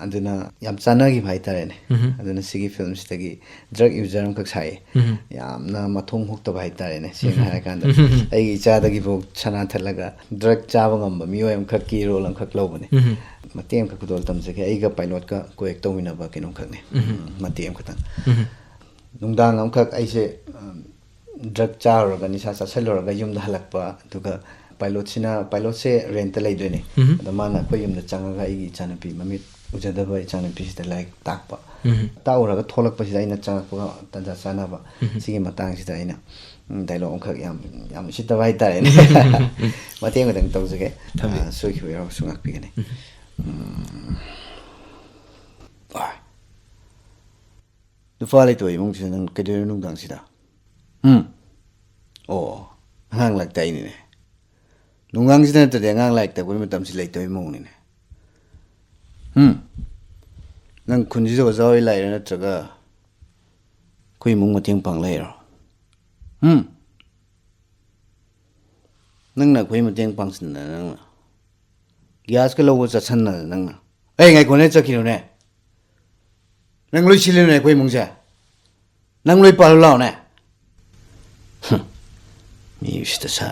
ꯑꯗꯨꯅ ꯌꯥꯝ ꯆꯥꯟꯅꯈꯤꯕ ꯍꯥꯏꯇꯥꯔꯦꯅꯦ꯫ ꯎꯝ꯫ ꯑꯗꯨꯅ ꯁꯤꯒꯤ ꯐꯤꯂꯝꯁꯤꯗꯒꯤ drug user ꯑꯃꯈꯛ ꯁꯥꯏꯌꯦ꯫ ꯎꯝ꯫ ꯌꯥꯝꯅ ꯃꯊꯣꯡ ꯍꯨꯛꯇꯕ ꯍꯥꯏꯇꯥꯔꯦꯅꯦ, ꯁꯦꯡꯅ ꯍꯥꯏꯔꯀꯥꯟꯗ꯫ ꯑꯩꯒꯤ ꯏꯆꯥꯗꯒꯤꯐꯥꯎ ꯁꯅꯥ ꯊꯠꯂꯒ drug ꯆꯥꯕ ꯉꯝꯕ ꯃꯤꯑꯣꯏ ꯑꯃꯈꯛꯀꯤ role ꯑꯃꯈꯛ ꯂꯧꯕꯅꯦ꯫ ꯎꯝ꯫ ꯃꯇꯦꯛ ꯑꯃꯈꯛ ꯈꯨꯗꯣꯜ ꯇꯝꯖꯒꯦ, ꯑꯩꯒ pilot ꯀ co-act ꯇꯧꯃꯤꯟꯅꯕ ꯀꯩꯅꯣꯝꯈꯛꯅꯦ꯫ ꯎꯝ꯫ ꯎꯝ, ꯃꯇꯦꯛ ꯑꯃꯈꯛꯇꯪ꯫ ꯎꯝ꯫ ꯅꯨꯡꯗꯥꯡ ꯑꯃꯈꯛ ꯑꯩꯁꯦ, ꯎꯝ, drug ꯆꯥꯔꯨꯔꯒ, ꯅꯤꯁꯥ ꯆꯥꯁꯤꯜꯂꯨꯔꯒ ꯌꯨꯝꯗ ꯍꯜꯂꯛꯄ, ꯑꯗꯨꯒ pilot ꯁꯤꯅ, pilot ꯁꯦ rent ꯇ ꯂꯩꯗꯣꯏꯅꯦ꯫ ꯎꯝ꯫ ꯑꯗꯣ ꯃꯥꯅ ꯑꯩꯈꯣꯏ ꯌꯨꯝꯗ ꯆꯪꯉꯒ ꯑꯩꯒꯤ ꯏꯆꯥꯅꯨꯄꯤ, ꯃꯃꯤꯠ ꯎꯖꯗꯕ ꯏꯆꯥꯅꯨꯄꯤꯁꯤꯗ ꯂꯥꯏꯔꯤꯛ ꯇꯥꯛꯄ꯫ ꯎꯝ꯫ ꯇꯥꯛꯎꯔꯒ ꯊꯣꯛꯂꯛꯄꯁꯤꯗ ꯑꯩꯅ ꯆꯪꯉꯛꯄꯒ ꯇꯥꯟꯖꯥ ꯆꯥꯅꯕ꯫ ꯎꯝ꯫ ꯁꯤꯒꯤ ꯃꯇꯥꯡꯁꯤꯗ ꯑꯩꯅ, ꯎꯝ, dialogue ꯑꯃꯈꯛ ꯌꯥꯝ, ꯌꯥꯝ ꯎꯁꯤꯠꯇꯕ ꯍꯥꯏꯇꯥꯔꯦꯅꯦ꯫ ꯃꯇꯦꯡ ꯈꯤꯇꯪ ꯇꯧꯖꯒꯦ꯫ ꯊꯝꯕꯤꯌꯨ꯫ ꯑ, ꯁꯣꯏꯈꯤꯕ ꯌꯥꯎꯔꯁꯨ ꯉꯥꯛꯄꯤꯒꯅꯤ꯫ ꯎꯝ꯫ ꯚꯥꯏ, ꯅꯨꯄꯥ ꯂꯩꯇꯕ ꯏꯃꯨꯡꯁꯤꯗ ꯅꯪ ꯀꯩꯗꯧꯔꯤꯅꯣ ꯅꯨꯡꯗꯥꯡꯁꯤꯗ? ꯎꯝ? ꯑꯣ, ꯑꯉꯥꯡ ꯂꯥꯏꯔꯤꯛ ꯇꯥꯛꯏꯅꯤꯅꯦ꯫ ꯅꯨꯡꯗꯥꯡꯁꯤꯗ ꯅꯠꯇ꯭ꯔꯗꯤ ꯑꯉꯥꯡ ꯂꯥꯏꯔꯤꯛ ꯇꯥꯛꯄꯒꯤ ꯃꯇꯝꯁꯤ ꯂꯩꯇꯕꯒꯤ ꯃꯑꯣꯡꯅꯤꯅꯦ꯫ ꯎꯝ? ꯅꯪ ꯈꯨꯟꯁꯤꯗ ꯑꯣꯖꯥ ꯑꯣꯏ ꯂꯥꯛꯏꯔꯥ, ꯅꯠꯇ꯭ꯔꯒ ꯑꯩꯈꯣꯏ ꯏꯃꯨꯡ ꯃꯇꯦꯡ ꯄꯥꯡ ꯂꯩꯔꯣ? ꯎꯝ? ꯅꯪꯅ ꯑꯩꯈꯣꯏ ꯃꯇꯦꯡ ꯄꯥꯡꯁꯤꯟꯗꯅ, ꯅꯪꯅ ꯒ꯭ꯌꯥꯁꯀ ꯂꯧꯕ ꯆꯠꯁꯟꯗꯅ ꯅꯪꯅ꯫ ꯑꯩ, ꯉꯥꯏꯈꯣꯅꯦ, ꯆꯠꯈꯤꯅꯨꯅꯦ꯫ ꯅꯪ ꯂꯣꯏ ꯁꯤꯜꯂꯤꯅꯦ ꯑꯩꯈꯣꯏ ꯏꯃꯨꯡꯁꯦ꯫ ꯅꯪ ꯂꯣꯏ ꯄꯥꯜꯂꯨ ꯂꯥꯛꯑꯣꯅꯦ꯫ ꯍꯨꯝ, ꯃꯤ ꯎꯁꯤꯠꯇ ꯁꯥ꯫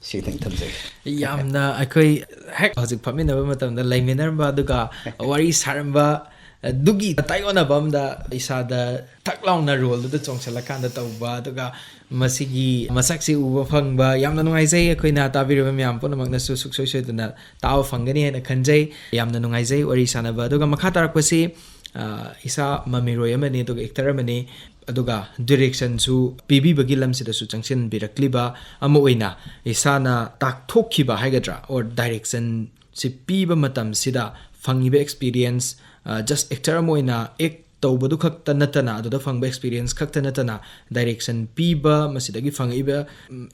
ꯁꯤ ꯈꯤꯇꯪ ꯊꯝꯖꯒꯦ꯫ ꯌꯥꯝꯅ ꯑꯩꯈꯣꯏ ꯍꯦꯛ ꯍꯧꯖꯤꯛ ꯐꯝꯃꯤꯟꯅꯕ ꯃꯇꯝꯗ ꯂꯩꯃꯤꯟꯅꯔꯝꯕ, ꯑꯗꯨꯒ ꯋꯥꯔꯤ ꯁꯥꯔꯝꯕ, ꯑꯗꯨꯒꯤ ꯇꯥꯏꯑꯣꯟꯅꯕ ꯑꯃꯗ ꯏꯁꯥꯗ ꯊꯛ ꯂꯥꯎꯅ role ꯗꯨꯗ ꯆꯣꯡꯁꯤꯜꯂꯀꯥꯟꯗ ꯇꯧꯕ, ꯑꯗꯨꯒ ꯃꯁꯤꯒꯤ ꯃꯁꯛꯁꯤ ꯎꯕ ꯐꯪꯕ ꯌꯥꯝꯅ ꯅꯨꯡꯉꯥꯏꯖꯩ꯫ ꯑꯩꯈꯣꯏꯅ ꯇꯥꯕꯤꯔꯤꯕ ꯃꯌꯥꯝ ꯄꯨꯝꯅꯃꯛꯅꯁꯨ ꯁꯨꯡꯁꯣꯏ ꯁꯣꯏꯗꯅ ꯇꯥꯕ ꯐꯪꯒꯅꯤ ꯍꯥꯏꯅ ꯈꯟꯖꯩ꯫ ꯌꯥꯝꯅ ꯅꯨꯡꯉꯥꯏꯖꯩ ꯋꯥꯔꯤ ꯁꯥꯟꯅꯕ꯫ ꯑꯗꯨꯒ ꯃꯈꯥ ꯇꯥꯔꯛꯄꯁꯤ, ꯑ, ꯏꯁꯥ ꯃꯃꯤꯔꯣꯏ ꯑꯃꯅꯤ, ꯑꯗꯨꯒ actor ꯑꯃꯅꯤ, ꯑꯗꯨꯒ direction ꯁꯨ ꯄꯤꯕꯤꯕꯒꯤ ꯂꯝꯁꯤꯗꯁꯨ ꯆꯪꯁꯤꯟꯕꯤꯔꯛꯂꯤꯕ ꯑꯃ ꯑꯣꯏꯅ ꯏꯁꯥꯅ ꯇꯥꯛꯊꯣꯛꯈꯤꯕ ꯍꯥꯏꯒꯗ꯭ꯔꯥ, or direction ꯁꯤ ꯄꯤꯕ ꯃꯇꯝꯁꯤꯗ ꯐꯪꯉꯤꯕ experience, ꯑ, just actor ꯑꯃ ꯑꯣꯏꯅ act ꯇꯧꯕꯗꯨ ꯈꯛꯇ ꯅꯠꯇꯅ, ꯑꯗꯨꯗ ꯐꯪꯕ ꯑꯦꯛꯁꯄꯤꯔꯤꯌꯦꯟꯁ ꯈꯛꯇ ꯅꯠꯇꯅ, ꯗꯥꯏꯔꯦꯛꯁꯟ ꯄꯤꯕ, ꯃꯁꯤꯗꯒꯤ ꯐꯪꯉꯛꯏꯕ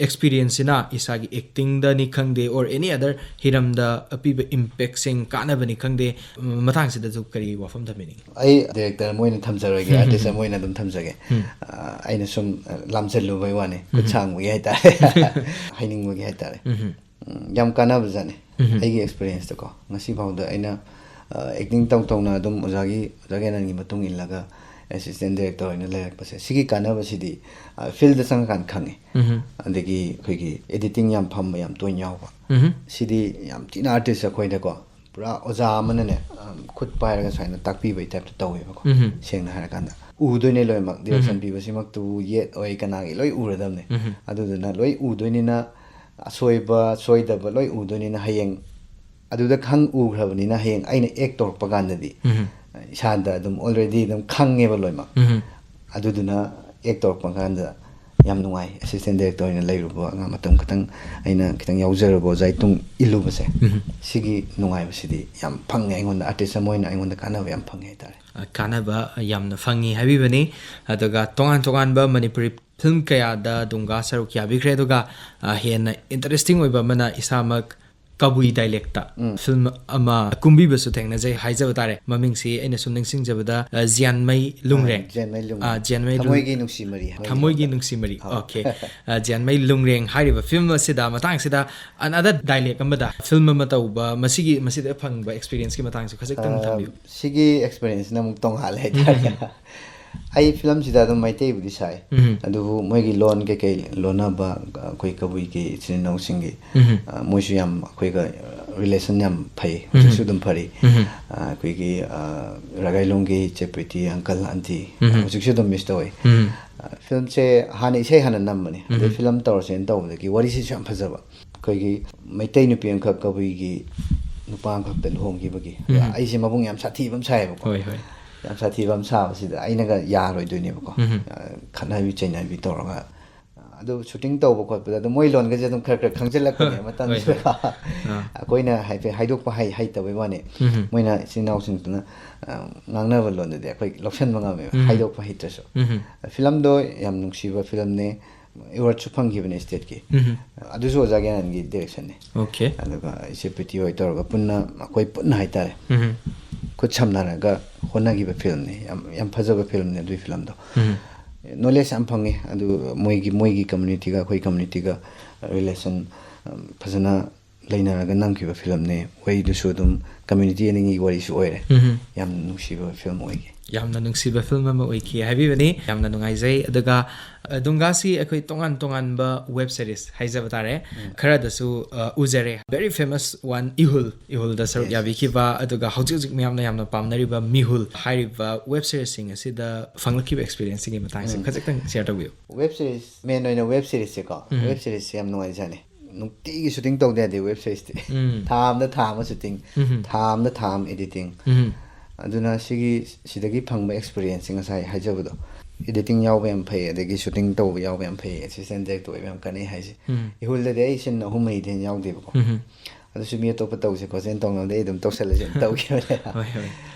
ꯑꯦꯛꯁꯄꯤꯔꯤꯌꯦꯟꯁꯁꯤꯅ ꯏꯁꯥꯒꯤ ꯑꯦꯛꯇꯤꯡꯗꯅꯤ ꯈꯪꯗꯦ, ꯑꯣꯔ ꯑꯦꯅꯤ ꯑꯗꯔ ꯍꯤꯔꯝꯗ ꯄꯤꯕ ꯏꯝꯄꯦꯛꯁꯤꯡ, ꯀꯥꯟꯅꯕꯅꯤ ꯈꯪꯗꯦ, ꯃꯇꯥꯡꯁꯤꯗꯁꯨ ꯀꯔꯤ ꯋꯥꯐꯝ ꯊꯝꯕꯤꯅꯤꯡꯉꯤ? ꯑꯩ ꯗꯥꯏꯔꯦꯛꯇꯔ ꯑꯃ ꯑꯣꯏꯅ ꯊꯝꯖꯔꯒꯦ, ꯑꯥꯔꯇꯤꯁ ꯑꯃ ꯑꯣꯏꯅ ꯑꯗꯨꯝ ꯊꯝꯖꯒꯦ꯫ ꯑ, ꯑꯩꯅ ꯁꯨꯝ, ꯑ, ꯂꯥꯝꯖꯜꯂꯨꯕꯩ ꯋꯥꯅꯤ, ꯈꯨꯠ ꯁꯥꯡꯕꯒꯤ ꯍꯥꯏꯇꯥꯔꯦ꯫ ꯍꯥꯏꯅꯤꯡꯕꯒꯤ ꯍꯥꯏꯇꯥꯔꯦ꯫ ꯎꯝ, ꯌꯥꯝ ꯀꯥꯟꯅꯕꯖꯥꯠꯅꯤ꯫ ꯑꯩꯒꯤ ꯑꯦꯛꯁꯄꯤꯔꯤꯌꯦꯟꯁꯇꯀꯣ, ꯉꯁꯤ ꯐꯥꯎꯗ ꯑꯩꯅ, ꯑ, ꯑꯦꯛꯇꯤꯡ ꯇꯧ ꯇꯧꯅ ꯑꯗꯨꯝ ꯑꯣꯖꯥꯒꯤ, ꯑꯣꯖꯥ ꯀꯦꯅꯟꯒꯤ ꯃꯇꯨꯡ ꯏꯜꯂꯒ ꯑꯦꯁꯤꯁꯇꯦꯟ ꯗꯥꯏꯔꯦꯛꯇꯔ ꯑꯣꯏꯅ ꯂꯩꯔꯛꯄꯁꯦ, ꯁꯤꯒꯤ ꯀꯥꯟꯅꯕꯁꯤꯗꯤ, ꯑ, ꯐꯤꯜꯗ ꯆꯪꯉꯀꯥꯟꯗ ꯈꯪꯉꯤ꯫ ꯑꯗꯒꯤ ꯑꯩꯈꯣꯏꯒꯤ ꯑꯦꯗꯤꯇꯤꯡ ꯌꯥꯝ ꯐꯝꯕ, ꯌꯥꯝ ꯇꯣꯏꯅ ꯌꯥꯎꯕ, ꯁꯤꯗꯤ ꯌꯥꯝ ꯊꯤꯅ ꯑꯥꯔꯇꯤꯁ ꯑꯩꯈꯣꯏꯗꯀꯣ, ꯄꯨꯔꯥ ꯑꯣꯖꯥ ꯑꯃꯅꯅꯦ, ꯑꯝ, ꯈꯨꯠ ꯄꯥꯏꯔꯒ ꯁꯨꯃꯥꯏꯅ ꯇꯥꯛꯄꯤꯕꯒꯤ ꯇꯥꯏꯞꯇ ꯇꯧꯋꯦꯕꯀꯣ꯫ ꯁꯦꯡꯅ ꯍꯥꯏꯔꯀꯥꯟꯗ ꯎꯗꯣꯏꯅꯦ ꯂꯣꯏꯅꯃꯛ, ꯗꯤꯔꯦꯛꯁꯟ ꯄꯤꯕꯁꯤꯃꯛꯇꯕꯨ ꯌꯦꯠ ꯑꯣꯏ ꯀꯅꯥꯒꯤ ꯂꯣꯏ ꯎꯔꯗꯕꯅꯦ꯫ ꯑꯗꯨꯗꯨꯅ ꯂꯣꯏ ꯎꯗꯣꯏꯅꯤꯅ ꯑꯁꯣꯏꯕ ꯁꯣꯏꯗꯕ ꯂꯣꯏ ꯎꯗꯣꯏꯅꯤꯅ ꯍꯌꯦꯡ ꯑꯗꯨꯗ ꯈꯪ ꯎꯈ꯭ꯔꯕꯅꯤꯅ ꯍꯌꯦꯡ ꯑꯩꯅ ꯑꯦꯛ ꯇꯧꯔꯛꯄ ꯀꯥꯟꯗꯗꯤ ꯏꯁꯥꯗ ꯑꯗꯨꯝ ꯑꯣꯜꯔꯦꯗꯤ ꯑꯗꯨꯝ ꯈꯪꯉꯦꯕ ꯂꯣꯏꯅꯃꯛ꯫ ꯑꯗꯨꯗꯨꯅ ꯑꯦꯛ ꯇꯧꯔꯛꯄ ꯀꯥꯟꯗ ꯌꯥꯝ ꯅꯨꯡꯉꯥꯏ꯫ ꯑꯦꯁꯤꯁꯇꯦꯟ ꯗꯥꯏꯔꯦꯛꯇꯔ ꯑꯣꯏꯅ ꯂꯩꯔꯨꯕ ꯑꯉꯥꯡ ꯃꯇꯝ ꯈꯛꯇꯪ, ꯑꯩꯅ ꯈꯤꯇꯪ ꯌꯥꯎꯖꯔꯨꯕ ꯑꯣꯖꯥꯒꯤ ꯇꯨꯡ ꯏꯜꯂꯨꯕꯁꯦ, ꯁꯤꯒꯤ ꯅꯨꯡꯉꯥꯏꯕꯁꯤꯗꯤ ꯌꯥꯝ ꯐꯪꯉꯦ ꯑꯩꯉꯣꯟꯗ, ꯑꯥꯔꯇꯤꯁ ꯑꯃ ꯑꯣꯏꯅ ꯑꯩꯉꯣꯟꯗ ꯀꯥꯟꯅꯕ ꯌꯥꯝ ꯐꯪꯉꯦ ꯍꯥꯏꯇꯥꯔꯦ꯫ ꯑ, ꯀꯥꯟꯅꯕ ꯌꯥꯝꯅ ꯐꯪꯉꯤ ꯍꯥꯏꯕꯤꯕꯅꯤ꯫ ꯑꯗꯨꯒ ꯇꯣꯉꯥꯟ ꯇꯣꯉꯥꯟꯕ ꯃꯅꯤꯄꯨꯔꯤ ꯐꯤꯂꯝ ꯀꯌꯥꯗ ꯗꯨꯡꯒꯥ ꯁꯔꯨꯛ ꯌꯥꯕꯤꯈ꯭ꯔꯦ꯫ ꯑꯗꯨꯒ, ꯑ, ꯍꯦꯟꯅ ꯏꯟꯇꯔꯦꯁꯇꯤꯡ ꯑꯣꯏꯕ ꯑꯃꯅ ꯏꯁꯥꯃꯛ ꯀꯕꯨꯏ ꯗꯥꯏꯂꯦꯛꯇ ꯐꯤꯂꯝ ꯑꯃ ꯀꯨꯝꯕꯤꯕꯁꯨ ꯊꯦꯡꯅꯖꯩ ꯍꯥꯏꯖꯕ ꯇꯥꯔꯦ꯫ ꯃꯃꯤꯡꯁꯤ ꯑꯩꯅ ꯁꯨꯝ ꯅꯤꯡꯁꯤꯡꯖꯕꯗ, ꯑ, ꯖ꯭ꯌꯥꯟꯃꯩ ꯂꯨꯡꯔꯦꯡ꯫ ꯑ, ꯖ꯭ꯌꯥꯟꯃꯩ ꯂꯨꯡꯔꯦꯡ꯫ ꯑ, ꯖ꯭ꯌꯥꯟꯃꯩ ꯂꯨꯡ-, ꯊꯃꯣꯏꯒꯤ ꯅꯨꯡꯁꯤ ꯃꯔꯤ ꯍꯥꯏꯕ ꯊꯃꯣꯏꯒꯤ ꯃꯇꯝ꯫ ꯅꯨꯡꯁꯤ ꯃꯔꯤ꯫ ꯑꯧ꯫ ꯑꯣꯀꯦ꯫ ꯑ, ꯖ꯭ꯌꯥꯟꯃꯩ ꯂꯨꯡꯔꯦꯡ ꯍꯥꯏꯔꯤꯕ ꯐꯤꯂꯝ ꯑꯁꯤꯗ ꯃꯇꯥꯡꯁꯤꯗ another dialect ꯑꯃꯗ ꯐꯤꯂꯝ ꯑꯃ ꯇꯧꯕ, ꯃꯁꯤꯒꯤ, ꯃꯁꯤꯗ ꯐꯪꯕ ꯑꯦꯛꯁꯄꯤꯔꯤꯌꯦꯟꯁꯀꯤ ꯃꯇꯥꯡꯁꯨ ꯈꯖꯤꯛꯇꯪ ꯑ, ꯊꯝꯕꯤꯌꯨ꯫ ꯁꯤꯒꯤ ꯑꯦꯛꯁꯄꯤꯔꯤꯌꯦꯟꯁꯁꯤꯅ ꯑꯃꯨꯛ ꯇꯣꯡꯉꯥꯜꯂꯦ ꯍꯥꯏꯇꯥꯔꯦ꯫ ꯑꯩ ꯐꯤꯂꯝꯁꯤꯗ ꯑꯗꯨꯝ ꯃꯩꯇꯩꯕꯨꯗꯤ ꯁꯥꯏ, ꯑꯗꯨꯕꯨ ꯃꯣꯏꯒꯤ ꯂꯣꯟ ꯀꯩꯀꯩ ꯂꯣꯟꯅꯕ, ꯑꯩꯈꯣꯏ ꯀꯕꯨꯏꯒꯤ ꯏꯆꯤꯟ ꯏꯅꯥꯎꯁꯤꯡꯒꯤ, ꯑ, ꯃꯣꯏꯁꯨ ꯌꯥꯝ ꯑꯩꯈꯣꯏꯒ ꯔꯤꯂꯦꯁꯟ ꯌꯥꯝ ꯐꯩ, ꯍꯧꯖꯤꯛꯁꯨ ꯑꯗꯨꯝ ꯐꯔꯤ꯫ ꯑ, ꯑꯩꯈꯣꯏꯒꯤ, ꯑ, ꯔꯥꯒꯥꯏꯂꯣꯡꯒꯤ ꯏꯆꯦ ꯄ꯭ꯔꯤꯇꯤ ꯑꯪꯀꯜ ꯑꯟꯇꯤ, ꯍꯧꯖꯤꯛꯁꯨ ꯑꯗꯨꯝ ꯃꯤꯁ ꯇꯧꯋꯤ꯫ ꯑ, ꯐꯤꯂꯝꯁꯦ ꯍꯥꯟꯅ ꯏꯁꯩ ꯍꯥꯟꯅ ꯅꯝꯕꯅꯦ, ꯑꯗꯩ ꯐꯤꯂꯝ ꯇꯧꯔꯁꯦꯅ ꯇꯧꯕꯗꯒꯤ ꯋꯥꯔꯤꯁꯤꯁꯨ ꯌꯥꯝ ꯐꯖꯕ꯫ ꯑꯩꯈꯣꯏꯒꯤ ꯃꯩꯇꯩ ꯅꯨꯄꯤ ꯑꯃꯈꯛ ꯀꯕꯨꯏꯒꯤ ꯅꯨꯄꯥ ꯑꯃꯈꯛꯇ ꯂꯨꯍꯣꯡꯈꯤꯕꯒꯤ, ꯑꯩꯁꯦ ꯃꯕꯨꯡ ꯌꯥꯝ ꯁꯥꯊꯤꯕ ꯑꯃ ꯁꯥꯏꯌꯦꯕꯀꯣ꯫ ꯍꯣꯏ, ꯍꯣꯏ꯫ ꯌꯥꯝ ꯁꯥꯊꯤꯕ ꯑꯃ ꯁꯥꯕꯁꯤꯗ ꯑꯩꯅꯒ ꯌꯥꯔꯣꯏꯗꯣꯏꯅꯦꯕꯀꯣ꯫ ꯑ, ꯈꯠꯅꯕꯤ ꯆꯩꯅꯕꯤ ꯇꯧꯔꯒ, ꯑ, ꯑꯗꯨ ꯁꯨꯇꯤꯡ ꯇꯧꯕ ꯈꯣꯠꯄꯗ ꯑꯗꯨꯝ ꯃꯣꯏ ꯂꯣꯟꯒꯁꯦ ꯑꯗꯨꯝ ꯈꯔ ꯈꯔ ꯈꯪꯖꯤꯜꯂꯛꯄꯅꯦ ꯃꯇꯝꯗꯨꯗ꯫ ꯑꯩꯈꯣꯏꯅ ꯍꯥꯏꯐꯦꯠ ꯍꯥꯏꯗꯣꯛꯄ ꯍꯩ ꯍꯩꯇꯕꯩ ꯋꯥꯅꯤ꯫ ꯃꯣꯏꯅ ꯏꯆꯤꯟ ꯏꯅꯥꯎꯁꯤꯡꯗꯨꯅ ꯑ, ꯉꯥꯡꯅꯕ ꯂꯣꯟꯗꯗꯤ ꯑꯩꯈꯣꯏ ꯂꯧꯁꯟꯕ ꯉꯝꯃꯦꯕ, ꯍꯥꯏꯗꯣꯛꯄ ꯍꯩꯇ꯭ꯔꯁꯨ꯫ ꯐꯤꯂꯝꯗꯣ ꯌꯥꯝ ꯅꯨꯡꯁꯤꯕ ꯐꯤꯂꯝꯅꯦ, ꯑꯦꯋꯥꯔꯗꯁꯨ ꯐꯪꯈꯤꯕꯅꯦ ꯁ꯭ꯇꯦꯠꯀꯤ꯫ ꯑꯗꯨꯁꯨ ꯑꯣꯖꯥ ꯒ꯭ꯌꯥꯅꯟꯒꯤ ꯗꯤꯔꯦꯛꯁꯟꯅꯦ꯫ ꯑꯣꯀꯦ꯫ ꯑꯗꯨꯒ ꯏꯆꯦ ꯄ꯭ꯔꯤꯇꯤ ꯍꯣꯏ ꯇꯧꯔꯒ ꯄꯨꯟꯅ, ꯑꯩꯈꯣꯏ ꯄꯨꯟꯅ ꯍꯥꯏꯇꯥꯔꯦ, ꯈꯨꯠ ꯁꯝꯅꯔꯒ ꯍꯣꯠꯅꯈꯤꯕ ꯐꯤꯂꯝꯅꯤ꯫ ꯌꯥꯝ, ꯌꯥꯝ ꯐꯖꯕ ꯐꯤꯂꯝꯅꯤ ꯑꯗꯨꯒꯤ ꯐꯤꯂꯝꯗꯣ꯫ ꯅꯣꯂꯦꯖ ꯌꯥꯝ ꯐꯪꯉꯤ꯫ ꯑꯗꯨ ꯃꯣꯏꯒꯤ, ꯃꯣꯏꯒꯤ ꯀꯝꯃ꯭ꯌꯨꯅꯤꯇꯤꯒ ꯑꯩꯈꯣꯏ ꯀꯝꯃ꯭ꯌꯨꯅꯤꯇꯤꯒ ꯔꯤꯂꯦꯁꯟ, ꯎꯝ, ꯐꯖꯅ ꯂꯩꯅꯔꯒ ꯅꯝꯈꯤꯕ ꯐꯤꯂꯝꯅꯤ꯫ ꯋꯥꯔꯤꯗꯨꯁꯨ ꯑꯗꯨꯝ ꯀꯝꯃ꯭ꯌꯨꯅꯤꯇꯤ ꯑꯅꯤꯒꯤ ꯋꯥꯔꯤꯁꯨ ꯑꯣꯏꯔꯦ꯫ ꯌꯥꯝ ꯅꯨꯡꯁꯤꯕ ꯐꯤꯂꯝ ꯑꯣꯏꯈꯤ꯫ ꯌꯥꯝꯅ ꯅꯨꯡꯁꯤꯕ ꯐꯤꯂꯝ ꯑꯃ ꯑꯣꯏꯈꯤ ꯍꯥꯏꯕꯤꯕꯅꯤ꯫ ꯌꯥꯝꯅ ꯅꯨꯡꯉꯥꯏꯖꯩ꯫ ꯑꯗꯨꯒ, ꯑ, ꯗꯨꯡꯒꯥꯁꯤ ꯑꯩꯈꯣꯏ ꯇꯣꯉꯥꯟ ꯇꯣꯉꯥꯟꯕ ꯋꯦꯕ ꯁꯤꯔꯤꯁ ꯍꯥꯏꯖꯕ ꯇꯥꯔꯦ, ꯈꯔꯗꯁꯨ, ꯑ, ꯎꯖꯔꯦ꯫ Very famous one, ꯏꯍꯨꯜ, ꯏꯍꯨꯜꯗ ꯁꯔꯨꯛ ꯌꯥꯕꯤꯈꯤꯕ, ꯑꯗꯨꯒ ꯍꯧꯖꯤꯛ ꯍꯧꯖꯤꯛ ꯃꯤꯌꯥꯝꯅ ꯌꯥꯝꯅ ꯄꯥꯝꯅꯔꯤꯕ ꯃꯤꯍꯨꯜ ꯍꯥꯏꯔꯤꯕ ꯋꯦꯕ ꯁꯤꯔꯤꯁꯁꯤꯡ ꯑꯁꯤꯗ ꯐꯪꯂꯛꯈꯤꯕ ꯑꯦꯛꯁꯄꯤꯔꯤꯌꯦꯟꯁꯁꯤꯒꯤ ꯃꯇꯥꯡꯁꯦ ꯈꯖꯤꯛꯇꯪ ꯁꯤꯌꯔ ꯇꯧꯕꯤꯌꯨ꯫ ꯋꯦꯕ ꯁꯤꯔꯤꯁ, ꯃꯦꯟ ꯑꯣꯏꯅ ꯋꯦꯕ ꯁꯤꯔꯤꯁꯁꯦꯀꯣ, ꯋꯦꯕ ꯁꯤꯔꯤꯁꯁꯦ ꯌꯥꯝ ꯅꯨꯡꯉꯥꯏꯖꯥꯠꯅꯤ꯫ ꯅꯨꯡꯇꯤꯒꯤ ꯁꯨꯇꯤꯡ ꯇꯧꯗ ꯌꯥꯗꯦ ꯋꯦꯕ ꯁꯤꯔꯤꯁꯇꯤ꯫ ꯊꯥ ꯑꯃꯗ ꯊꯥ ꯑꯃ ꯁꯨꯇꯤꯡ, ꯊꯥ ꯑꯃꯗ ꯊꯥ ꯑꯃ ꯑꯦꯗꯤꯇꯤꯡ꯫ ꯑꯗꯨꯅ ꯁꯤꯒꯤ, ꯁꯤꯗꯒꯤ ꯐꯪꯕ ꯑꯦꯛꯁꯄꯤꯔꯤꯌꯦꯟꯁꯁꯦ ꯉꯁꯥꯏ ꯍꯥꯏꯖꯕꯗꯣ, ꯑꯦꯗꯤꯇꯤꯡ ꯌꯥꯎꯕ ꯌꯥꯝ ꯐꯩ, ꯑꯗꯒꯤ ꯁꯨꯇꯤꯡ ꯇꯧꯕ ꯌꯥꯎꯕ ꯌꯥꯝ ꯐꯩ, ꯑꯦꯁꯤꯁꯇꯦꯟ ꯗꯥꯏꯔꯦꯛꯇꯔ ꯑꯣꯏꯕ ꯌꯥꯝ ꯀꯥꯟꯅꯩ ꯍꯥꯏꯁꯦ꯫ ꯏꯍꯨꯜꯗꯗꯤ ꯑꯩ ꯁꯤꯟ ꯑꯍꯨꯝ ꯃꯔꯤꯗꯩ ꯍꯦꯟꯅ ꯌꯥꯎꯗꯦꯕꯀꯣ꯫ ꯑꯗꯨꯁꯨ ꯃꯤ ꯑꯇꯣꯞꯄ ꯇꯧꯁꯦ ꯈꯣꯠꯁꯦꯅ ꯇꯧꯅꯕꯗ ꯑꯩ ꯑꯗꯨꯝ ꯇꯧꯁꯜꯂꯁꯦꯅ ꯇꯧꯈꯤꯕꯅꯦ꯫ ꯍꯣꯏ, ꯍꯣꯏ꯫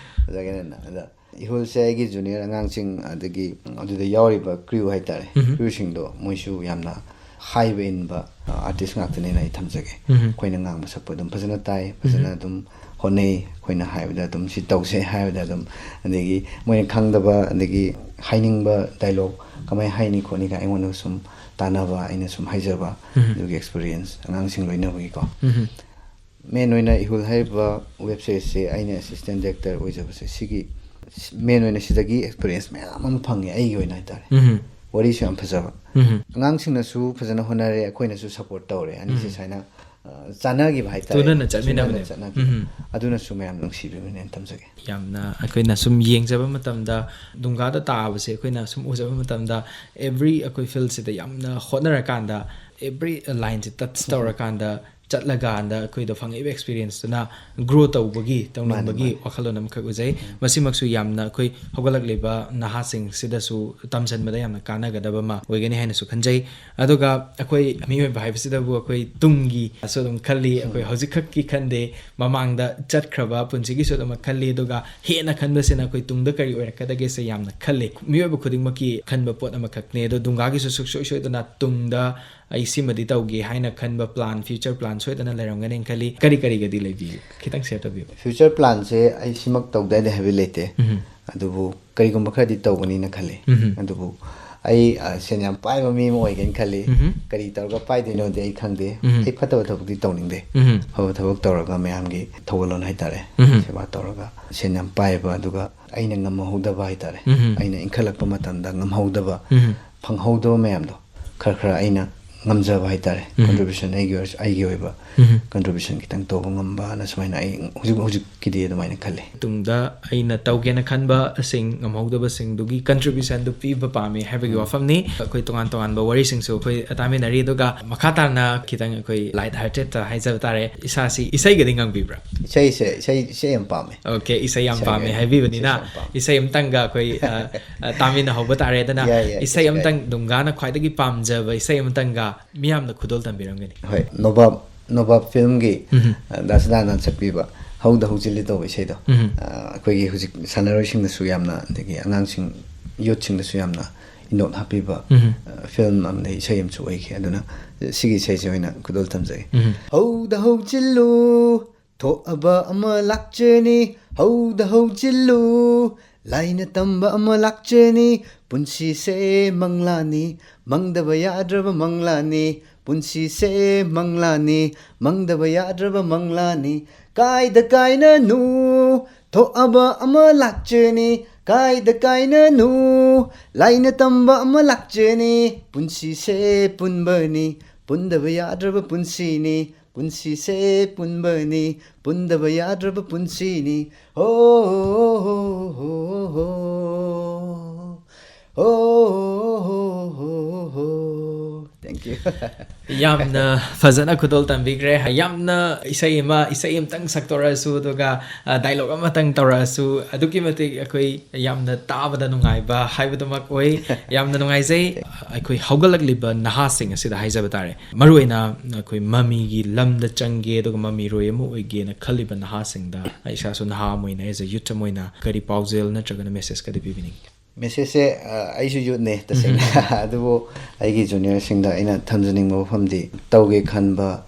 ꯑꯗꯨꯗꯒꯤꯅꯦ, ꯑꯗ ꯏꯍꯨꯜꯁꯦ ꯑꯩꯒꯤ ꯖꯨꯅꯤꯌꯔ ꯑꯉꯥꯡꯁꯤꯡ, ꯑꯗꯒꯤ ꯑꯗꯨꯗ ꯌꯥꯎꯔꯤꯕ ꯀ꯭ꯔꯤꯌꯨ ꯍꯥꯏꯇꯥꯔꯦ, ꯀ꯭ꯔꯤꯌꯨꯁꯤꯡꯗꯣ ꯃꯣꯏꯁꯨ ꯌꯥꯝꯅ ꯍꯥꯏꯕ ꯏꯟꯕ, ꯑ, ꯑꯥꯔꯇꯤꯁ ꯉꯥꯛꯇꯅꯦꯅ ꯑꯩ ꯊꯝꯖꯒꯦ꯫ ꯑꯩꯈꯣꯏꯅ ꯉꯥꯡꯕ ꯁꯛꯄ ꯑꯗꯨꯝ ꯐꯖꯅ ꯇꯥꯏ, ꯐꯖꯅ ꯑꯗꯨꯝ ꯍꯣꯠꯅꯩ꯫ ꯑꯩꯈꯣꯏꯅ ꯍꯥꯏꯕꯗ ꯑꯗꯨꯝ ꯁꯤ ꯇꯧꯁꯦ ꯍꯥꯏꯕꯗ ꯑꯗꯨꯝ, ꯑꯗꯒꯤ ꯃꯣꯏꯅ ꯈꯪꯗꯕ, ꯑꯗꯒꯤ ꯍꯥꯏꯅꯤꯡꯕ ꯗꯥꯏꯂꯣꯛ ꯀꯃꯥꯏꯅ ꯍꯥꯏꯅꯤ ꯈꯣꯠꯅꯤ ꯀꯥꯏ ꯑꯩꯉꯣꯟꯗ ꯁꯨꯝ ꯇꯥꯟꯅꯕ, ꯑꯩꯅ ꯁꯨꯝ ꯍꯥꯏꯖꯕ, ꯑꯗꯨꯒꯤ ꯑꯦꯛꯁꯄꯤꯔꯤꯌꯦꯟꯁ ꯑꯉꯥꯡꯁꯤꯡ ꯂꯣꯏꯅꯕꯒꯤꯀꯣ꯫ ꯃꯦꯟ ꯑꯣꯏꯅ ꯏꯍꯨꯜ ꯍꯥꯏꯔꯤꯕ ꯋꯦꯕ ꯁꯤꯔꯤꯁꯁꯦ ꯑꯩꯅ ꯑꯦꯁꯤꯁꯇꯦꯟ ꯗꯥꯏꯔꯦꯛꯇꯔ ꯑꯣꯏꯖꯕꯁꯦ, ꯁꯤꯒꯤ ꯃꯦꯟ ꯑꯣꯏꯅ ꯁꯤꯗꯒꯤ ꯑꯦꯛꯁꯄꯤꯔꯤꯌꯦꯟꯁ ꯃꯌꯥꯝ ꯑꯃ ꯐꯪꯉꯦ ꯑꯩꯒꯤ ꯑꯣꯏꯅ ꯍꯥꯏꯇꯥꯔꯦ꯫ ꯋꯥꯔꯤꯁꯨ ꯌꯥꯝ ꯐꯖꯕ꯫ ꯑꯉꯥꯡꯁꯤꯡꯅꯁꯨ ꯐꯖꯅ ꯍꯣꯠꯅꯔꯦ, ꯑꯩꯈꯣꯏꯅꯁꯨ ꯁꯞꯄꯣꯔꯠ ꯇꯧꯔꯦ꯫ ꯑꯅꯤꯁꯦ ꯁꯨꯃꯥꯏꯅ, ꯑ, ꯆꯥꯟꯅꯈꯤꯕ ꯍꯥꯏꯇꯥꯔꯦ꯫ ꯇꯨꯅꯅ ꯆꯠꯃꯤꯟꯅꯕꯅꯦ꯫ ꯆꯨꯅꯅ ꯆꯠꯅꯈꯤꯕ꯫ ꯑꯗꯨꯅꯁꯨ ꯃꯌꯥꯝ ꯅꯨꯡꯁꯤꯕꯤꯕꯅꯦꯅ ꯊꯝꯖꯒꯦ꯫ ꯌꯥꯝꯅ ꯑꯩꯈꯣꯏꯅ ꯁꯨꯝ ꯌꯦꯡꯖꯕ ꯃꯇꯝꯗ, ꯗꯨꯡꯒꯥꯗ ꯇꯥꯕꯁꯦ ꯑꯩꯈꯣꯏꯅ ꯁꯨꯝ ꯎꯖꯕ ꯃꯇꯝꯗ, ꯑꯦꯕ꯭ꯔꯤ ꯑꯩꯈꯣꯏ ꯐꯤꯜꯁꯤꯗ ꯌꯥꯝꯅ ꯍꯣꯠꯅꯔꯀꯥꯟꯗ, ꯑꯦꯕ꯭ꯔꯤ ꯂꯥꯏꯟꯁꯦ ꯇꯆ ꯇꯧꯔꯀꯥꯟꯗ ꯆꯠꯂꯀꯥꯟꯗ ꯑꯩꯈꯣꯏꯗ ꯐꯪꯉꯛꯏꯕ ꯑꯦꯛꯁꯄꯤꯔꯤꯌꯦꯟꯁꯇꯨꯅ ꯒ꯭ꯔꯣ ꯇꯧꯕꯒꯤ, ꯇꯧꯅꯤꯡꯕꯒꯤ ꯃꯥꯅꯦ꯫ ꯋꯥꯈꯜꯂꯣꯟ ꯑꯃꯈꯛ ꯎꯖꯩ꯫ ꯃꯁꯤꯃꯛꯁꯨ ꯌꯥꯝꯅ ꯑꯩꯈꯣꯏ ꯍꯧꯒꯠꯂꯛꯂꯤꯕ ꯅꯍꯥꯁꯤꯡꯁꯤꯗꯁꯨ ꯇꯝꯁꯤꯟꯕꯗ ꯌꯥꯝꯅ ꯀꯥꯟꯅꯒꯗꯕ ꯑꯃ ꯑꯣꯏꯒꯅꯤ ꯍꯥꯏꯅꯁꯨ ꯈꯟꯖꯩ꯫ ꯑꯗꯨꯒ ꯑꯩꯈꯣꯏ ꯃꯤꯑꯣꯏꯕ ꯍꯥꯏꯕꯁꯤꯗꯕꯨ ꯑꯩꯈꯣꯏ ꯇꯨꯡꯒꯤꯁꯨ ꯑꯗꯨꯝ ꯈꯜꯂꯤ, ꯑꯩꯈꯣꯏ ꯍꯧꯖꯤꯛꯈꯛꯀꯤ ꯈꯟꯗꯦ, ꯃꯃꯥꯡꯗ ꯆꯠꯈ꯭ꯔꯕ ꯄꯨꯟꯁꯤꯒꯤꯁꯨ ꯑꯗꯨꯃꯛ ꯈꯜꯂꯤ, ꯑꯗꯨꯒ ꯍꯦꯟꯅ ꯈꯟꯕꯁꯤꯅ ꯑꯩꯈꯣꯏ ꯇꯨꯡꯗ ꯀꯔꯤ ꯑꯣꯏꯔꯛꯀꯗꯒꯦꯁꯦ ꯌꯥꯝꯅ ꯈꯜꯂꯤ꯫ ꯃꯤꯑꯣꯏꯕ ꯈꯨꯗꯤꯡꯃꯛꯀꯤ ꯈꯟꯕ ꯄꯣꯠ ꯑꯃꯈꯛꯅꯦ꯫ ꯑꯗꯣ ꯗꯨꯡꯒꯥꯒꯤꯁꯨ ꯁꯨꯡꯁꯣꯏ ꯁꯣꯏꯗꯅ ꯇꯨꯡꯗ ꯑꯩ ꯁꯤꯃꯗꯤ ꯇꯧꯒꯦ ꯍꯥꯏꯅ ꯈꯟꯕ ꯄ꯭ꯂꯥꯟ, ꯐ꯭ꯌꯨꯆꯔ ꯄ꯭ꯂꯥꯟ ꯁꯣꯏꯗꯅ ꯂꯩꯔꯝꯒꯅꯤ ꯈꯜꯂꯤ꯫ ꯀꯔꯤ ꯀꯔꯤꯒꯗꯤ ꯂꯩꯕꯤꯒꯦ? ꯈꯤꯇꯪ ꯁꯤꯌꯔ ꯇꯧꯕꯤꯌꯨ꯫ ꯐ꯭ꯌꯨꯆꯔ ꯄ꯭ꯂꯥꯟꯁꯦ ꯑꯩ ꯁꯤꯃꯛ ꯇꯧꯗ ꯌꯥꯗꯦ ꯍꯥꯏꯕ ꯂꯩꯇꯦ꯫ ꯎꯝ꯫ ꯑꯗꯨꯕꯨ ꯀꯔꯤꯒꯨꯝꯕ ꯈꯔꯗꯤ ꯇꯧꯒꯅꯤꯅ ꯈꯜꯂꯤ꯫ ꯎꯝ꯫ ꯑꯗꯨꯕꯨ ꯑꯩ, ꯑ, ꯁꯦꯟ ꯌꯥꯝ ꯄꯥꯏꯕ ꯃꯤ ꯑꯃ ꯑꯣꯏꯒꯦꯅ ꯈꯜꯂꯤ꯫ ꯎꯝ꯫ ꯀꯔꯤ ꯇꯧꯔꯒ ꯄꯥꯏꯗꯣꯏꯅꯣꯗꯤ ꯑꯩ ꯈꯪꯗꯦ꯫ ꯎꯝ꯫ ꯑꯩ ꯐꯠꯇꯕ ꯊꯕꯛꯇꯤ ꯇꯧꯅꯤꯡꯗꯦ꯫ ꯎꯝ꯫ ꯑꯐꯕ ꯊꯕꯛ ꯇꯧꯔꯒ ꯃꯌꯥꯝꯒꯤ ꯊꯧꯒꯜꯂꯣꯟ ꯍꯥꯏꯇꯥꯔꯦ, ꯎꯝ꯫ ꯁꯦꯕꯥ ꯇꯧꯔꯒ ꯁꯦꯟ ꯌꯥꯝ ꯄꯥꯏꯕ, ꯑꯗꯨꯒ ꯑꯩꯅ ꯉꯝꯍꯧꯗꯕ ꯍꯥꯏꯇꯥꯔꯦ, ꯎꯝ꯫ ꯑꯩꯅ ꯏꯟꯈꯠꯂꯛꯄ ꯃꯇꯝꯗ ꯉꯝꯍꯧꯗꯕ, ꯎꯝ꯫ ꯐꯪꯍꯧꯗꯕ ꯃꯌꯥꯝꯗꯣ ꯈꯔ ꯈꯔ ꯑꯩꯅ ꯉꯝꯖꯕ ꯍꯥꯏꯇꯥꯔꯦ, ꯎꯝ꯫ ꯀꯟꯇ꯭ꯔꯤꯕ꯭ꯌꯨꯁꯟ ꯑꯩꯒꯤ ꯑꯣꯏꯔꯁꯨ, ꯑꯩꯒꯤ ꯑꯣꯏꯕ ꯎꯝ꯫ ꯀꯟꯇ꯭ꯔꯤꯕ꯭ꯌꯨꯁꯟ ꯈꯤꯇꯪ ꯇꯧꯕ ꯉꯝꯕꯅ ꯁꯨꯃꯥꯏꯅ ꯑꯩ ꯍꯧꯖꯤꯛ ꯍꯧꯖꯤꯛꯀꯤꯗꯤ ꯑꯗꯨꯃꯥꯏꯅ ꯈꯜꯂꯤ꯫ ꯇꯨꯡꯗ ꯑꯩꯅ ꯇꯧꯒꯦꯅ ꯈꯟꯕꯁꯤꯡ, ꯉꯝꯍꯧꯗꯕꯁꯤꯡꯗꯨꯒꯤ ꯀꯟꯇ꯭ꯔꯤꯕ꯭ꯌꯨꯁꯟꯗꯨ ꯄꯤꯕ ꯄꯥꯝꯃꯤ ꯍꯥꯏꯕꯒꯤ ꯎꯝ꯫ ꯋꯥꯐꯝꯅꯤ꯫ ꯑꯩꯈꯣꯏ ꯇꯣꯉꯥꯟ ꯇꯣꯉꯥꯟꯕ ꯋꯥꯔꯤꯁꯤꯡꯁꯨ ꯑꯩꯈꯣꯏ ꯇꯥꯃꯤꯟꯅꯔꯤ, ꯑꯗꯨꯒ ꯃꯈꯥ ꯇꯥꯅ ꯈꯤꯇꯪ ꯑꯩꯈꯣꯏ ꯂꯥꯏꯠ ꯍꯥꯔꯇꯦꯠꯇ ꯍꯥꯏꯖꯕ ꯇꯥꯔꯦ, ꯏꯁꯥꯁꯤ ꯏꯁꯩꯒꯗꯤ ꯉꯪꯕꯤꯕ꯭ꯔꯥ? ꯏꯁꯩꯁꯦ, ꯏꯁꯩ, ꯏꯁꯩ ꯌꯥꯝ ꯄꯥꯝꯃꯦ꯫ ꯑꯣꯀꯦ, ꯏꯁꯩ ꯌꯥꯝ ꯏꯁꯩ ꯄꯥꯝꯃꯦ ꯌꯥꯝ-, ꯍꯥꯏꯕꯤꯕꯅꯤꯅ ꯏꯁꯩꯁꯦ ꯌꯥꯝ ꯄꯥꯝꯃꯦ꯫ ꯏꯁꯩ ꯑꯝꯇꯪꯒ ꯑꯩꯈꯣꯏ, ꯑ, ꯑ, ꯇꯥꯃꯤꯟꯅꯍꯧꯕ ꯇꯥꯔꯦ꯫ ꯑꯗꯨꯅ ꯌꯥꯏ, ꯌꯥꯏ, ꯏꯁꯩ ꯀꯩꯁꯨ ꯑꯝꯇꯪ, ꯀꯥꯏꯗꯦ꯫ ꯗꯨꯡꯒꯥꯅ ꯈ꯭ꯋꯥꯏꯗꯒꯤ ꯄꯥꯝꯖꯕ ꯏꯁꯩ ꯑꯃꯇꯪꯒ ꯃꯤꯌꯥꯝꯅ ꯈꯨꯗꯣꯜ ꯇꯝꯕꯤꯔꯝꯒꯅꯤ꯫ ꯍꯣꯏ, ꯅꯣꯕꯥꯞ, ꯅꯣꯕꯥꯞ ꯐꯤꯂꯝꯒꯤ, ꯎꯝ꯫ ꯑ, ꯗꯥ ꯁꯗꯥꯅꯟꯗꯅ ꯁꯛꯄꯤꯕ ꯍꯧꯗ ꯍꯧꯖꯤꯜꯂꯤ ꯇꯧꯕ ꯏꯁꯩꯗꯣ꯫ ꯎꯝ꯫ ꯑ, ꯑꯩꯈꯣꯏꯒꯤ ꯍꯧꯖꯤꯛ ꯁꯥꯟꯅꯔꯣꯏꯁꯤꯡꯗꯁꯨ ꯌꯥꯝꯅ, ꯑꯗꯒꯤ ꯑꯉꯥꯡꯁꯤꯡ, ꯌꯨꯠꯁꯤꯡꯗꯁꯨ ꯌꯥꯝꯅ ꯏꯅꯣꯠ ꯍꯥꯞꯄꯤꯕ, ꯎꯝ꯫ ꯑ, ꯐꯤꯂꯝ ꯑꯃꯗꯤ ꯏꯁꯩ ꯑꯃꯁꯨ ꯑꯣꯏꯈꯤ꯫ ꯑꯗꯨꯅ ꯁꯤꯒꯤ ꯏꯁꯩꯁꯦ ꯑꯣꯏꯅ ꯈꯨꯗꯣꯜ ꯇꯝꯖꯒꯦ꯫ ꯎꯝ꯫ ꯍꯧꯗ ꯍꯧꯖꯤꯜꯂꯨ, ꯊꯣꯛꯑꯕ ꯑꯃ ꯂꯥꯛꯆꯅꯤ, ꯍꯧꯗ ꯍꯧꯖꯤꯜꯂꯨ, ꯂꯥꯏꯅ ꯇꯝꯕ ꯑꯃ ꯂꯥꯛꯆꯅꯤ, ꯄꯨꯟꯁꯤꯁꯦ ꯃꯪꯂꯥꯅꯤ, ꯃꯪꯗꯕ ꯌꯥꯗ꯭ꯔꯕ ꯃꯪꯂꯥꯅꯤ, ꯄꯨꯟꯁꯤꯁꯦ ꯃꯪꯂꯥꯅꯤ, ꯃꯪꯗꯕ ꯌꯥꯗ꯭ꯔꯕ ꯃꯪꯂꯥꯅꯤ, ꯀꯥꯏꯗ ꯀꯥꯏꯅꯅꯨ, ꯊꯣꯛꯑꯕ ꯑꯃ ꯂꯥꯛꯆꯅꯤ, ꯀꯥꯏꯗ ꯀꯥꯏꯅꯅꯨ, ꯂꯥꯏꯅ ꯇꯝꯕ ꯑꯃ ꯂꯥꯛꯆꯅꯤ, ꯄꯨꯟꯁꯤꯁꯦ ꯄꯨꯟꯕꯅꯤ, ꯄꯨꯟꯗꯕ ꯌꯥꯗ꯭ꯔꯕ ꯄꯨꯟꯁꯤꯅꯤ, ꯄꯨꯟꯁꯤꯁꯦ ꯄꯨꯟꯕꯅꯤ, ꯄꯨꯟꯗꯕ ꯌꯥꯗ꯭ꯔꯕ ꯄꯨꯟꯁꯤꯅꯤ꯫ ꯍꯣ, ꯍꯣ, ꯍꯣ, ꯍꯣ, ꯍꯣ, ꯍꯣ꯫ Thank you. ꯌꯥꯝꯅ ꯐꯖꯅ ꯈꯨꯗꯣꯜ ꯇꯝꯕꯤꯈ꯭ꯔꯦ꯫ ꯌꯥꯝꯅ ꯏꯁꯩ ꯑꯃ, ꯏꯁꯩ ꯑꯃꯇꯪ ꯁꯛꯇꯣꯔꯛꯑꯁꯨ, ꯑꯗꯨꯒ, ꯑ, dialogue ꯑꯃꯇꯪ ꯇꯧꯔꯛꯑꯁꯨ, ꯑꯗꯨꯛꯀꯤ ꯃꯇꯤꯛ ꯑꯩꯈꯣꯏ ꯌꯥꯝꯅ ꯇꯥꯕꯗ ꯅꯨꯡꯉꯥꯏꯕ ꯍꯥꯏꯕꯗꯨꯃꯛ ꯑꯣꯏ꯫ ꯌꯥꯝꯅ ꯅꯨꯡꯉꯥꯏꯖꯩ꯫ ꯑꯩꯈꯣꯏ ꯍꯧꯒꯠꯂꯛꯂꯤꯕ ꯅꯍꯥꯁꯤꯡ ꯑꯁꯤꯗ ꯍꯥꯏꯖꯕ ꯇꯥꯔꯦ, ꯃꯔꯨꯑꯣꯏꯅ ꯑꯩꯈꯣꯏ ꯃꯃꯤꯒꯤ ꯂꯝꯗ ꯆꯪꯒꯦ, ꯑꯗꯨꯒ ꯃꯃꯤꯔꯣꯏ ꯑꯃ ꯑꯣꯏꯒꯦꯅ ꯈꯜꯂꯤꯕ ꯅꯍꯥꯁꯤꯡꯗ, ꯑꯩ ꯏꯁꯥꯁꯨ ꯅꯍꯥ ꯑꯃ ꯑꯣꯏꯅ, as a youth ꯑꯃ ꯑꯣꯏꯅ, ꯀꯔꯤ ꯄꯥꯎꯖꯦꯜ ꯅꯠꯇ꯭ꯔꯒꯅ message ꯀꯗꯤ ꯄꯤꯕꯤꯅꯤꯡꯒꯦ? Messageꯁꯦ, ꯑ, ꯑꯩꯁꯨ youthꯅꯦ ꯇꯁꯦꯡꯅ꯫ ꯑꯗꯨꯕꯨ ꯑꯩꯒꯤ juniorꯁꯤꯡꯗ ꯑꯩꯅ ꯊꯝꯖꯅꯤꯡꯕ ꯋꯥꯐꯝꯗꯤ, ꯇꯧꯒꯦ ꯈꯟꯕ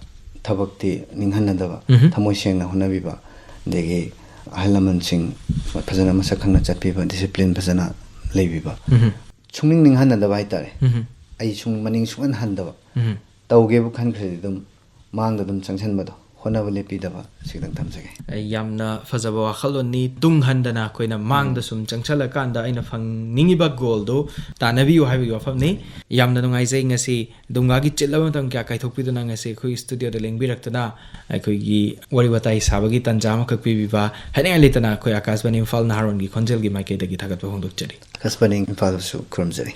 ꯊꯕꯛꯇꯤ ꯅꯤꯡꯍꯟꯅꯗꯕ, ꯎꯝꯍꯨꯝ꯫ ꯊꯃꯣꯏ ꯁꯦꯡꯅ ꯍꯣꯠꯅꯕꯤꯕ, ꯑꯗꯒꯤ ꯑꯍꯜ ꯂꯃꯟꯁꯤꯡ ꯐꯖꯅ ꯃꯁꯛ ꯈꯪꯅ ꯆꯠꯄꯤꯕ, discipline ꯐꯖꯅ ꯂꯩꯕꯤꯕ, ꯎꯝꯍꯨꯝ꯫ ꯁꯨꯡꯅꯤꯡ ꯅꯤꯡꯍꯟꯅꯗꯕ ꯍꯥꯏꯇꯥꯔꯦ꯫ ꯎꯝꯍꯨꯝ꯫ ꯑꯩ ꯁꯨꯝ ꯃꯅꯤꯡ ꯁꯨꯡꯍꯟ ꯍꯟꯗꯕ꯫ ꯎꯝꯍꯨꯝ꯫ ꯇꯧꯒꯦꯕꯨ ꯈꯟꯈ꯭ꯔꯗꯤ ꯑꯗꯨꯝ ꯃꯥꯡꯗ ꯑꯗꯨꯝ ꯆꯪꯁꯤꯟꯕꯗꯣ, ꯍꯣꯠꯅꯕ ꯂꯦꯞꯄꯤꯗꯕ, ꯁꯤꯗꯪ ꯊꯝꯖꯒꯦ꯫ ꯑꯩ ꯌꯥꯝꯅ ꯐꯖꯕ ꯋꯥꯈꯜꯂꯣꯟꯅꯤ꯫ ꯇꯨꯡ ꯍꯟꯗꯅ ꯑꯩꯈꯣꯏꯅ ꯃꯥꯡꯗ ꯎꯝ꯫ ꯁꯨꯝ ꯆꯪꯁꯤꯜꯂꯀꯥꯟꯗ ꯑꯩꯅ ꯐꯪꯅꯤꯡꯉꯤꯕ goalꯗꯣ ꯇꯥꯟꯅꯕꯤꯌꯨ ꯍꯥꯏꯕꯒꯤ ꯋꯥꯐꯝꯅꯤ꯫ ꯌꯥꯝꯅ ꯅꯨꯡꯉꯥꯏꯖꯩ ꯉꯁꯤ ꯗꯨꯝꯒꯥꯒꯤ ꯆꯤꯜꯂꯕ ꯃꯇꯝ ꯀꯌꯥ ꯀꯥꯏꯊꯣꯛꯄꯤꯗꯨꯅ ꯉꯁꯤ ꯑꯩꯈꯣꯏ studioꯗ ꯂꯦꯡꯕꯤꯔꯛꯇꯨꯅ ꯑꯩꯈꯣꯏꯒꯤ ꯋꯥꯔꯤ ꯋꯥꯇꯥꯏ ꯁꯥꯕꯒꯤ ꯇꯥꯟꯖꯥ ꯑꯃꯈꯛ ꯄꯤꯕꯤꯕ ꯍꯥꯏꯅꯤꯡꯉꯥꯏ ꯂꯩꯇꯅ ꯑꯩꯈꯣꯏ ꯑꯀꯥꯁꯕꯥꯅꯤ ꯏꯝꯐꯥꯜ ꯅꯍꯥꯔꯣꯟꯒꯤ ꯈꯣꯟꯖꯦꯜꯒꯤ ꯃꯥꯏꯀꯩꯗꯒꯤ ꯊꯥꯒꯠꯄ ꯐꯣꯡꯗꯣꯛꯆꯔꯤ꯫ ꯑꯀꯥꯁꯕꯥꯅꯤ ꯏꯝꯐꯥꯜꯗꯁꯨ ꯈꯨꯔꯨꯝꯖꯔꯤ꯫